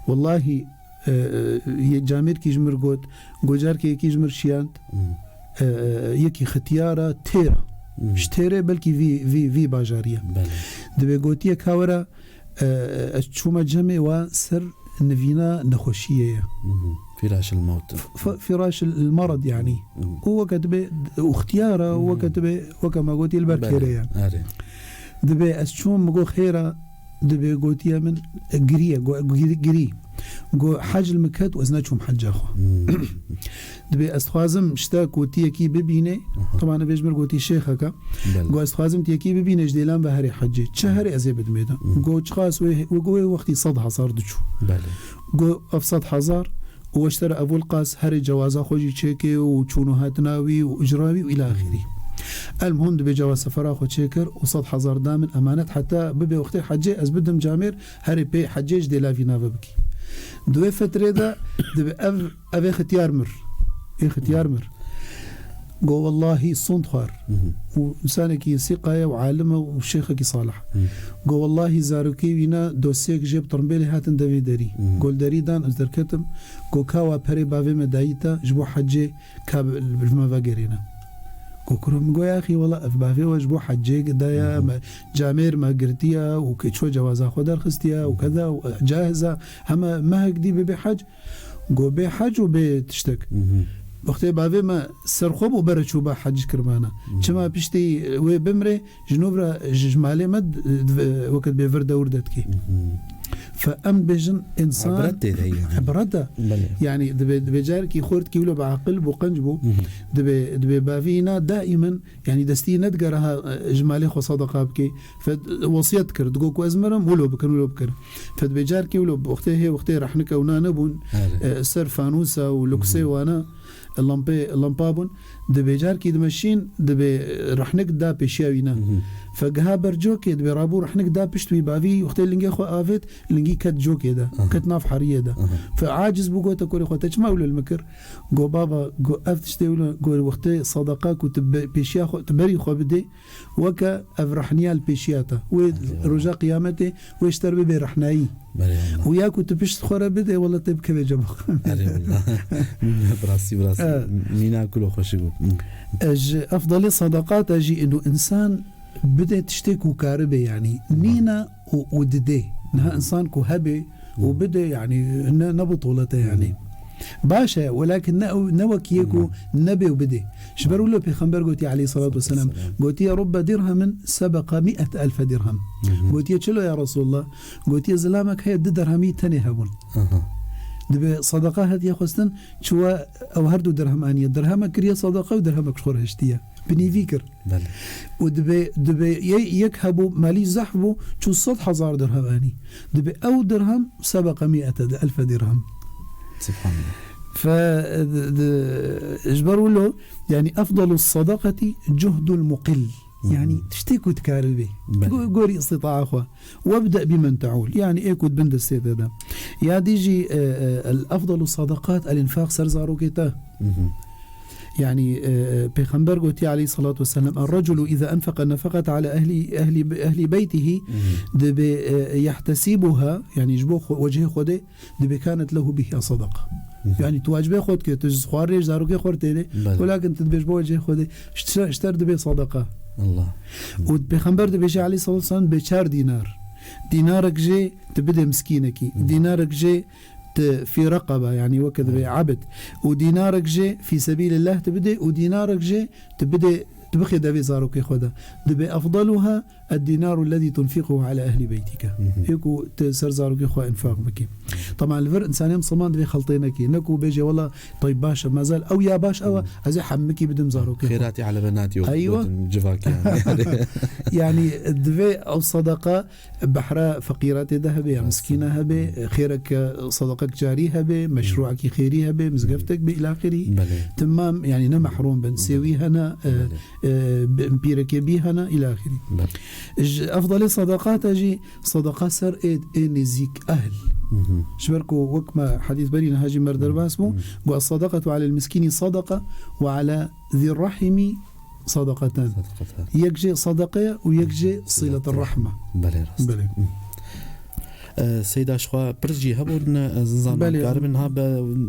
wellahî, e, e, yê camêrkî ji mir got, gocarkê yekî ji mir şiyand, Hı. e, e, yekî xitiyara têra. Hı. Ji têrê belkî vî, vî, vî bajarî ye. Belê. Dibê gotiye ka were, e, e, ez çûme cemê wa ser nivîna nexweşiyê ye. Hı hı. Firaşil mewt. F-, firaşil merad yani. Hı. Û weke dibê, û xitiyara, Hı. weke dibê, weke me gotiye li ber Belê. kêrê ye. Erê. Dibê ez çûm, min got xêra, dibê gotiye min, e, giriye, go-, giri-, girî. Go hec li min ket û ez neçûm hecca xwe. Hmm. Dibê ez dixwazim ji te gotiyekî bibînê. Aha. Teban vê ji mir gotî şêxeke. Belê. Go ez dixwazim tu yekî bibînê ji dêlan ve herê hecê. Çi Hmm. herê ez ê bidimê de. Hmm. Go çiqas wê, wê, wê wextî sed hezar diçû. Belê. Go ev sed hezar û we ji te re evûl qas herê cewaza xwe jî çêkê û çûn û hatina wî û icra wî û îla axirî. El muhim dibê cewaz sefera xwe çêkir û sed hezar da min emanet heta bibe wextê hecê ez bidim camêr herê pê hecê ji dêlavî nave bikî. Di wê fetrê de dibê ev, ev ê xitiyar mir. Ê xitiyar mir. Go wellahî sond xwar. Hı hı. Û însanekî sîqa ye û alim e û şêxekî salih. Hı. Go wellahî zarokê wî ne dosyek jê bi tirmbêlê hatin devê derî. Hı. Go li derî dan ez derketim. Go ka wa perê bavê me dayî te ji bo hecê ka bi, bi me vegerîne. Go kuro min go ya axî wela ev bavê we ji bo hecê daye Hı hı. me camêr me girtiye û ke ço cewaza xwe derxistiye û Hı hı. keda û cahiz e heme mehek dî bibe hec. Go bê hec û bê tiştek. Mhm. Wextê bavê me ser xwe bû bere çûba hec kirmana. Mhm. Çima piştî wê bimrê ji nû re ji, ji malê me d-, d-, weke dibê vir dewr de dikê. Mhm. Fe em bêjin însan Ibret tê de yani. Ibret e. Belê. Yani dibê, dibê carekî xortkî wilo bi aqil bû, qenc bû. Mhm. Dibê, dibê bavî îna daîmen Yani destî nedigere ha, e, ji malê xwe sedeqa bike. Fe wesiyet kir. Digo ku ez mirim, wilo bikin, wilo bikin. Fe dibê carkê wilo, wextê hê, wextê rehnike wina nebûn, Erê. e, ser fanûsa û luksê Hı hı. wana, lampê, lampa bûn, dibê carkî dimeşîn, dibê rehnik da pêşiya wî ne. Fe giha ber cokê, dibê rabû rehnik da pişt wî, bavî wextê lingê xwe avêt, lingî ket cokê de, ket nav heriyê de. Fe aciz bû, gote kurê xwe, te çima wilo li min kir? Go baba, go ev tiştê wilo, go wextê sadaqa ku tu be-, pêşiya xwe, tu berî xwe bidê, weke ev rehniya li pêşiya te. Wê roja qiyametê wê ji te re bibe rehnayî. Belê, Allah. Û ya ku tu pişt xwe re bidê, wela tê bikeve cem xwe. Erê, Allah. Bi rastî, bi rastî. E. Mîna kulo xweşik bû. Hı. E, ji efdalê sadaqata jî ino insan bide tiştê ku karibe, yanî nîne û, û didê. Niha insan ku hebe û bide, yanî ne, ne bitolet e, yanî. Baş e, welakin ne, ne wek yê ku nebe û bide. Ji ber wilo Pêxember gotiye aleyhissalatu vesselam, gotiye, "Rubbe dirhemin sebeqa mi'et elfe dirhem." Gotiye, "Çilo ya Resulullah?" Gotiye, "Zilamek heye du dirhemî tenê hebûn." Aha. Dibe sadaqa hatiye xwestin, çiwa ew her du dirhem aniye. Dirhemek kiriye sadaqa û dirhemek ji xwe re hiştiye. Bi nîvî kir. Belê. Û dibe, dibe ye-, yek hebû, malî zehf bû, çû sed hezar dirhem anî. Dibe ew dirhem sebeqa mi'ete elfe dirhem. Subhanallah. Fe, di, di, ji ber wilo, yanî, efdalu sadaqetî cuhdul muqil. Hı hı. Yanî, tiştê ku dikaribî. Belê. Go-, gorî îstîtaa xwe. Webde bi men teûl. Yanî, ê ku di bin destê te de. Ya dî jî, e, e, el efdalu sadaqat el infaq ser zarokê te. Hı hı. Yanî, e, Pêxember gotiye aleyhissalatu vesselam, "Er-reculu iza enfeqa nefeqat ala ehli, ehli, ehli beytihi", hı hı, dibe, e, yehtesibuha, yanî ji bo xwe, wecihê Xwedê, dibe kanet lehu biha sadaqa. Hı hı. Yanî tu wacibê xwe dike, tu ji xwarinê ji zarokê xwe re têne, belê, welakin tu dibê ji bo wecihê Xwedê, ji te, ji te re dibe sadaqa. Allah. Û Pêxember dibêje aleyhissalatu vesselam, dibe çar dînar. Dînarek jê tu bide miskînekî. Hı. Dînarek jê tu fî reqebe, yanî weke dibe, belê, ebd. Û dînarek jê fî sebîlillah tu bide û dînarek jê tu bide, tu bixê devê zarokê xwe de. Dibe efdaluha ed-dînaru lezî tunfiquhu ala ehli beytike. Hı hı. Yê ku tu ser zarokê xwe infaq bikî. Taban li vir însanê misilman divê xeltê nekî. Ne ku bêje, "Wela, tayb baş e, mezel ew ya baş ew e, hı, ez ê hemikî bidim zarokê xwe." Xêratî elebenatî wek, eywa, gotin civakê yani. Yanî divê ew sadaqa behra feqîra tê de hebe, ya, rast, miskîna hebe, xêrek, sadaqek carî hebe, meşrûekî xêrî hebe, mizgeftek be, îla axirî. Belê. Timam, yanî ne mehrûm bin. Belê. Sêwî hene, e, belê, e, bi-, pîrekê bî hene, îla axirî. Belê. Ji efdalê sadaqata jî sadaqa ser ê, ê nêzîk ehl. Hı hı. Ji ber ku wek me hedîs berî niha jî me re derbas bû, hı hı, got, "Es-sadaqatu alel miskînî sadaqa ve ala zî rahimî sadaqatan." Sadaqatan. Yek jê sadaqe ye û yek jê siletir rahme. Belê, rast. Belê. Hı. E, Seyda, ji xwe pirs jî hebûn, e, ez nizanim, belê, karibin ha be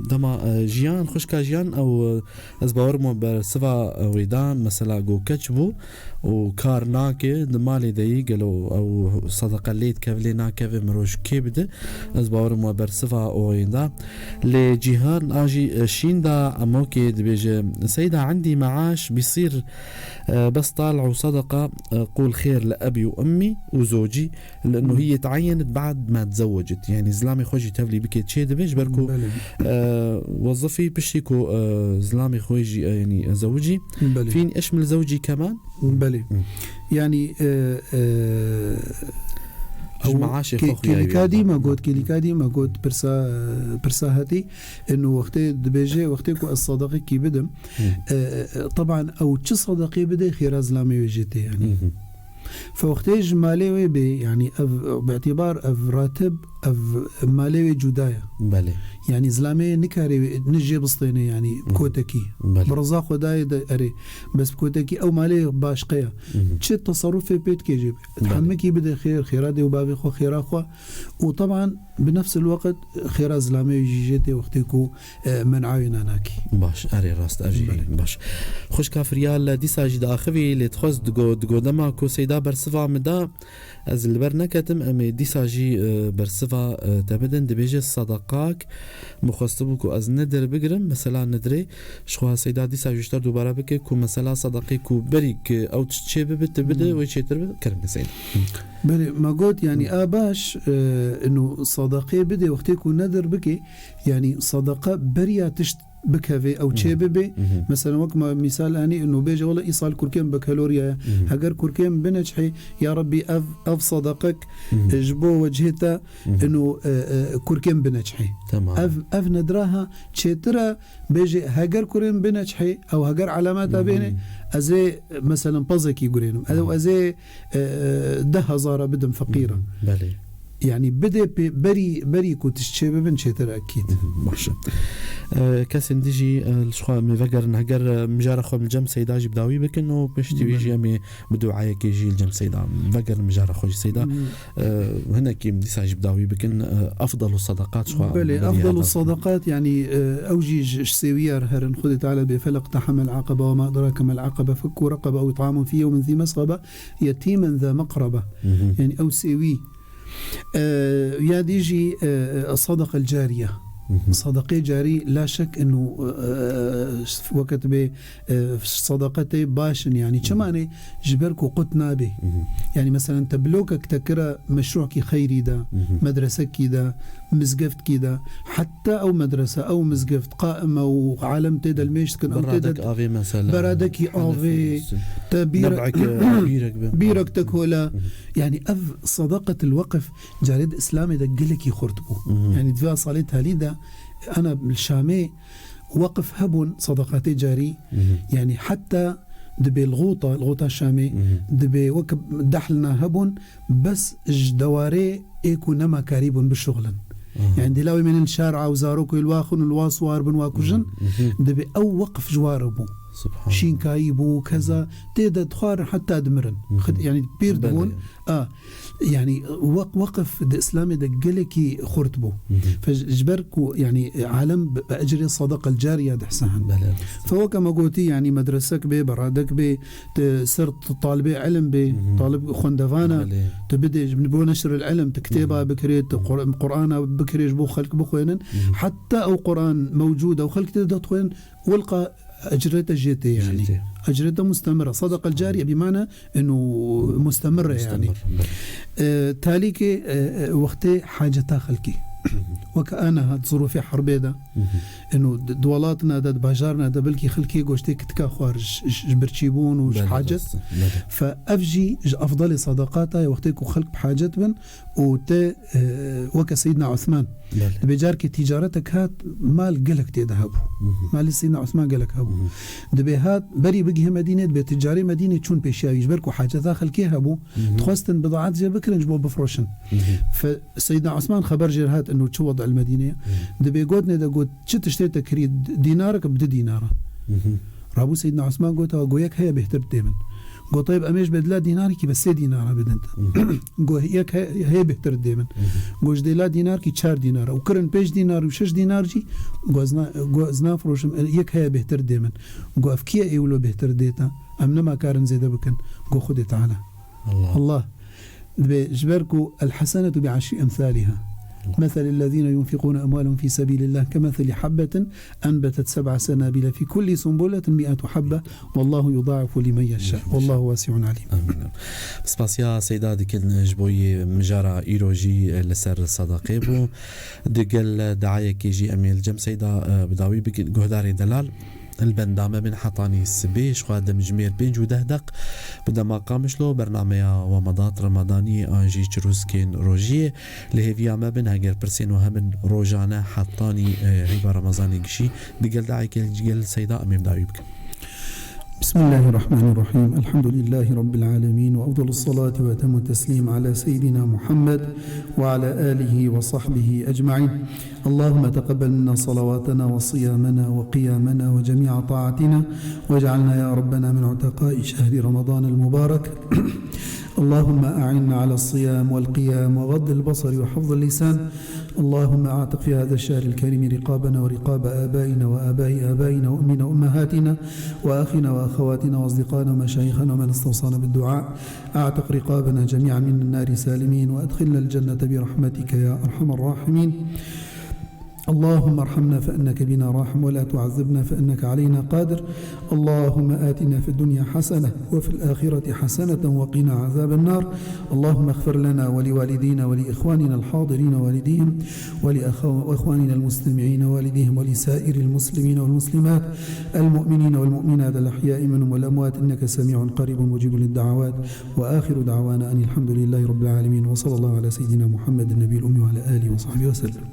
dema, e, Jiyan, xwişka Jiyan, ew, e, ez bawer me bersiva, e, wê da, mesela, go keç bû û kar nake, di malê de yî, gelo ew sadaqa lê dikeve, lê nakeve, mirov ji kê bide? Ez bawer me bersiva wê da. Lê Cîhan a jî, e, şîn da, emokê dibêje, Seyda, endî meaş bîsîr, e, bes tal û sadaqa, e, qul xêr li ebî û emmî û zocî. لأنه هي تعينت بعد ما تزوجت. يعني زلامê xwe jî tevlî bike çê dibe, ji ber ku, belê, e, wezifî piştî ku, e, zilamê xwe jî, e, yani, e, zewicî. Belê. Fîn eşmil zewcî keman? Belê. Hı. Yani, e, e, ji ew meaşê xwe kê-, xuya kêlîka wî dî me got, kêlîka dî me got, pirsa, pirsa hetî, eno wextê dibêje, wextê ku ez sadaqekî bidim, hı, e, e, teban ew çi sadaqê bide, xêra zilamê wê jê tê, yani. Hı hı. Fe wextê ji malê wê bê, yanî ev, bi îtîbar ev ratib, ev malê wê cuda ye. Belê. Yanî zilamê nikare wê, ne jê bistêne, yanî, hı hı, kotekî. Belê. Bi riza xwe dayê de erê. Bes bi kotekî ew malê başqe ye. Hı hı. Çi teserrufê pê dike jê? Belê. Hemikî bide xêr, xêra dê û bavê xwe, xêra xwe. Û teban bi nefsil weqt xêra zilamê wê jî jê tê wextê ku e, men'a wê nanakî. Baş, erê rast, ev jî, belê, baş. Xwişka Firyal dîsa jî diaxivî, lê dixwest digo, digo dema ku Seyda bersiva min da, ez li ber neketim, em ê dîsa jî, e, bersiva, e, te bidin, dibêje sadaqak min xwestibû ku ez nidir bigirim, mesela nidirê, ji xwe Seyda dîsa jî ji te dubare bike ku mesela sadaqê ku berî ku ew tişt çê bibe, tu bide, hmm, wê çêtir bibe, kerem Seyda. Belê, me got, yanî, hmm, a baş, e, ino sadaqê bide, wextê ku nedir bike, yanî sadaqa beriya tişt bikeve, ew çê bibe. Mesela wek me mîsal anî, ino bêje, wela îsal kurkên bi kaloriya ye. Heger kurkên bineçhê, ya Rebbî, ev, ev sadaqek ji bo wecihê te, ino, e, e, kurkên bineçhê. Tamam. Ev, ev nedra ha çêtir e, bêje, heger kurên bineçhê, ew heger alameta bêne, ez ê, meselen, pezekî gurênim. Ew ez ê, e, e, deh hezara bidim feqîra. Belê. Yanî bidê pê berî, berî ku tişt çê bibin çêtir e, ekîd. Baş e. E, kesên din jî, e, li xwe em ê vegerin, heger, e, mijara xwe li cem Seyda jî bi dawî bikin û piştî wî jî em ê bi duayekê jî li cem Seyda vegerin, mijara xwe jî Seyda. E, hinekî em dîsa jî bi dawî bikin, e, efdelu sadaqat xwe. Belê, efdelu sadaqat, yanî, e, ew jî ji, ji sêwiya re herin. Xwedê Teala bê, فلا اقتحم العقبة وما أدراك ما العقبة فك رقبة أو إطعام في يوم ذي مسغبة يتيما ذا مقربة. Yanî ew sêwî. E, ya dî jî, e, e, sadaqa cariye. Sadaqê carî, la şek inu, e, e, weket bê, e, sadaqetê baş in, yanî çima ne? Ji ber ku qut nabe. Yanî meselen te blokek te kira meşrûkî xeyrî de, medresekî de, mizgeftkî de, heta ew medrese, ew mizgeft qaim e û alem tê de limêj dikin, ew tê de beradek avê mesela. Beradekî avê, te bîre-, bîrek te kola. Yanî ev sadaqetil weqf carê di Îslamê de gelekî xurt bû. Yanî di vê salê talî de ana li Şamê weqf hebûn, sadaqatê carî, yanî heta dibê li Xûta, li Xûta Şamê, dibê wek dehlna hebûn, bes ji dewarê ê ku nema karî bûn bişuxlin. Yanî dê lawê mênin şar ew zarok ê li wa xwin û li wa siwar bin, wa kujin, dibê ew weqf ji wa re bû. Şînkayî bû, keza tê de dixwarin heta dimirin. Xid-, yanî pîr dibûn, a, Yanî, weq-, weqf di Îslamê de gelekî xurt bû. Fe ji, ji ber ku, yanî, alem bi, bi ecrê sadaqa cariye dihsehin. Belê. Fe weke me gotî, yanî, medresek bê, beradek bê, tu ser t-, talibê ilim bê, talib xwendevan e, tu bidê, ji bo neşr il ilim, tu kitêba bikirê, tu Qur-, Qur'ana bikirê, ji bo xelk bixwênin. Heta ew Qur'an mewcûd e û xelk tê de dixwênin, Wilqa ecrete jê tê, yanî. Jê tê. Ecrete mustemir e. Sadaqa cariye bi mana inu mustemir e, yanî. Mustemir, belê. E, talîkê, e, e, wextê haceta xelkî. Weke ana hat zirûfê herbê de. Inu di, di welatine de, di bajarine de, belkî xelkê goştê kitika xwar ji, ji, ji birçîbûn û ji hacet. Belê, rast e, belê. Fe ev jî ji efdalê sadaqata ye, wextê ku xelk bi hacet bin, û te, e, weke Seyyidna Osman. Belê. Dibê carkê ticaretek hat, mal gelek tê de hebû. Malê Seyyidna Osman gelek hebû. Dibê hat, berî bigihê Medînê, dibê ticarê Medînê çûn pêşiya wî, ji ber ku haceta xelkê hebû, dixwestin bidaet jê bikirin ji bo bifroşin. Fe-, Seyyidna Osman xeber jê re hat, inu çi wed el Medînê ye. Dibê gotinê de got, çi tiştê te kirî, d-, dînarek bi du dînara. Rabû Seyyidna Osman got, "Ewa, go yek heye bêhtir didê min." Go, "Teyb, em ê ji bedila dînarekî be sê dînara bidin te." Go, "Yek he-, heye bêhtir didê min." Go, "Ji dêla dînarkî çar dînara." Û kirin pênc dînar û şeş dînar jî, go, "Ez na-, go, ez nafiroşim, yek heye bêhtir didê min." Go, "Ev kî ye ê wilo bêhtir didê te? Em nema karin zêde bikin." Go, "Xwedê Teala." Allah. Allah. Dibê ji ber ku الحسنة بعشر أمثالها. مثل الذين ينفقون أموالهم في سبيل الله كمثل حبة أنبتت سبع سنابل في كل سنبلة مئة حبة والله يضاعف لمن يشاء والله واسع عليم. Amîn. Spasiya Seyda dikin ji bo yê mijara îro jî li ser sadaqê bû. Digel deayekê jî em ê li cem Seyda, e, bi dawî bikin. Guhdarê delal. Li benda me bin hetanî sibê, ji xwe dimjimêr pênc û deh deq bi dema Qamişlo, bernameya Wemadat Remadanî an jî Çirûskên Rojiyê. Li hêviya me bin, heger pirsên we hebin rojane hetanî, e, heyva Remezanê gişî, digel deayekê digel Seyda em ê bi dawî bikin. بسم الله الرحمن الرحيم. الحمد لله رب العالمين، وأفضل الصلاة وأتم التسليم على سيدنا محمد وعلى آله وصحبه أجمعين. اللهم تقبل منا صلواتنا وصيامنا وقيامنا وجميع طاعتنا، واجعلنا يا ربنا من عتقاء شهر رمضان المبارك. اللهم أعنا على الصيام والقيام وغض البصر وحفظ اللسان. اللهم أعتق في هذا الشهر الكريم رقابنا ورقاب آبائنا وآباء آبائنا وأمنا وأمهاتنا وأخينا وأخواتنا وأصدقائنا ومشايخنا ومن استوصانا بالدعاء. أعتق رقابنا جميعا من النار سالمين، وأدخلنا الجنة برحمتك يا أرحم الراحمين. اللهم ارحمنا فإنك بنا راحم ولا تعذبنا فإنك علينا قادر. اللهم آتنا في الدنيا حسنة وفي الآخرة حسنة وقنا عذاب النار. اللهم اغفر لنا ولوالدينا ولإخواننا الحاضرين والديهم ولأخو-، وإخواننا المستمعين والديهم ولسائر المسلمين والمسلمات المؤمنين والمؤمنات الأحياء منهم والأموات إنك سميع قريب مجيب للدعوات. وآخر دعوانا أن الحمد لله رب العالمين وصلى الله على سيدنا محمد النبي الأمي وعلى آله وصحبه وسلم.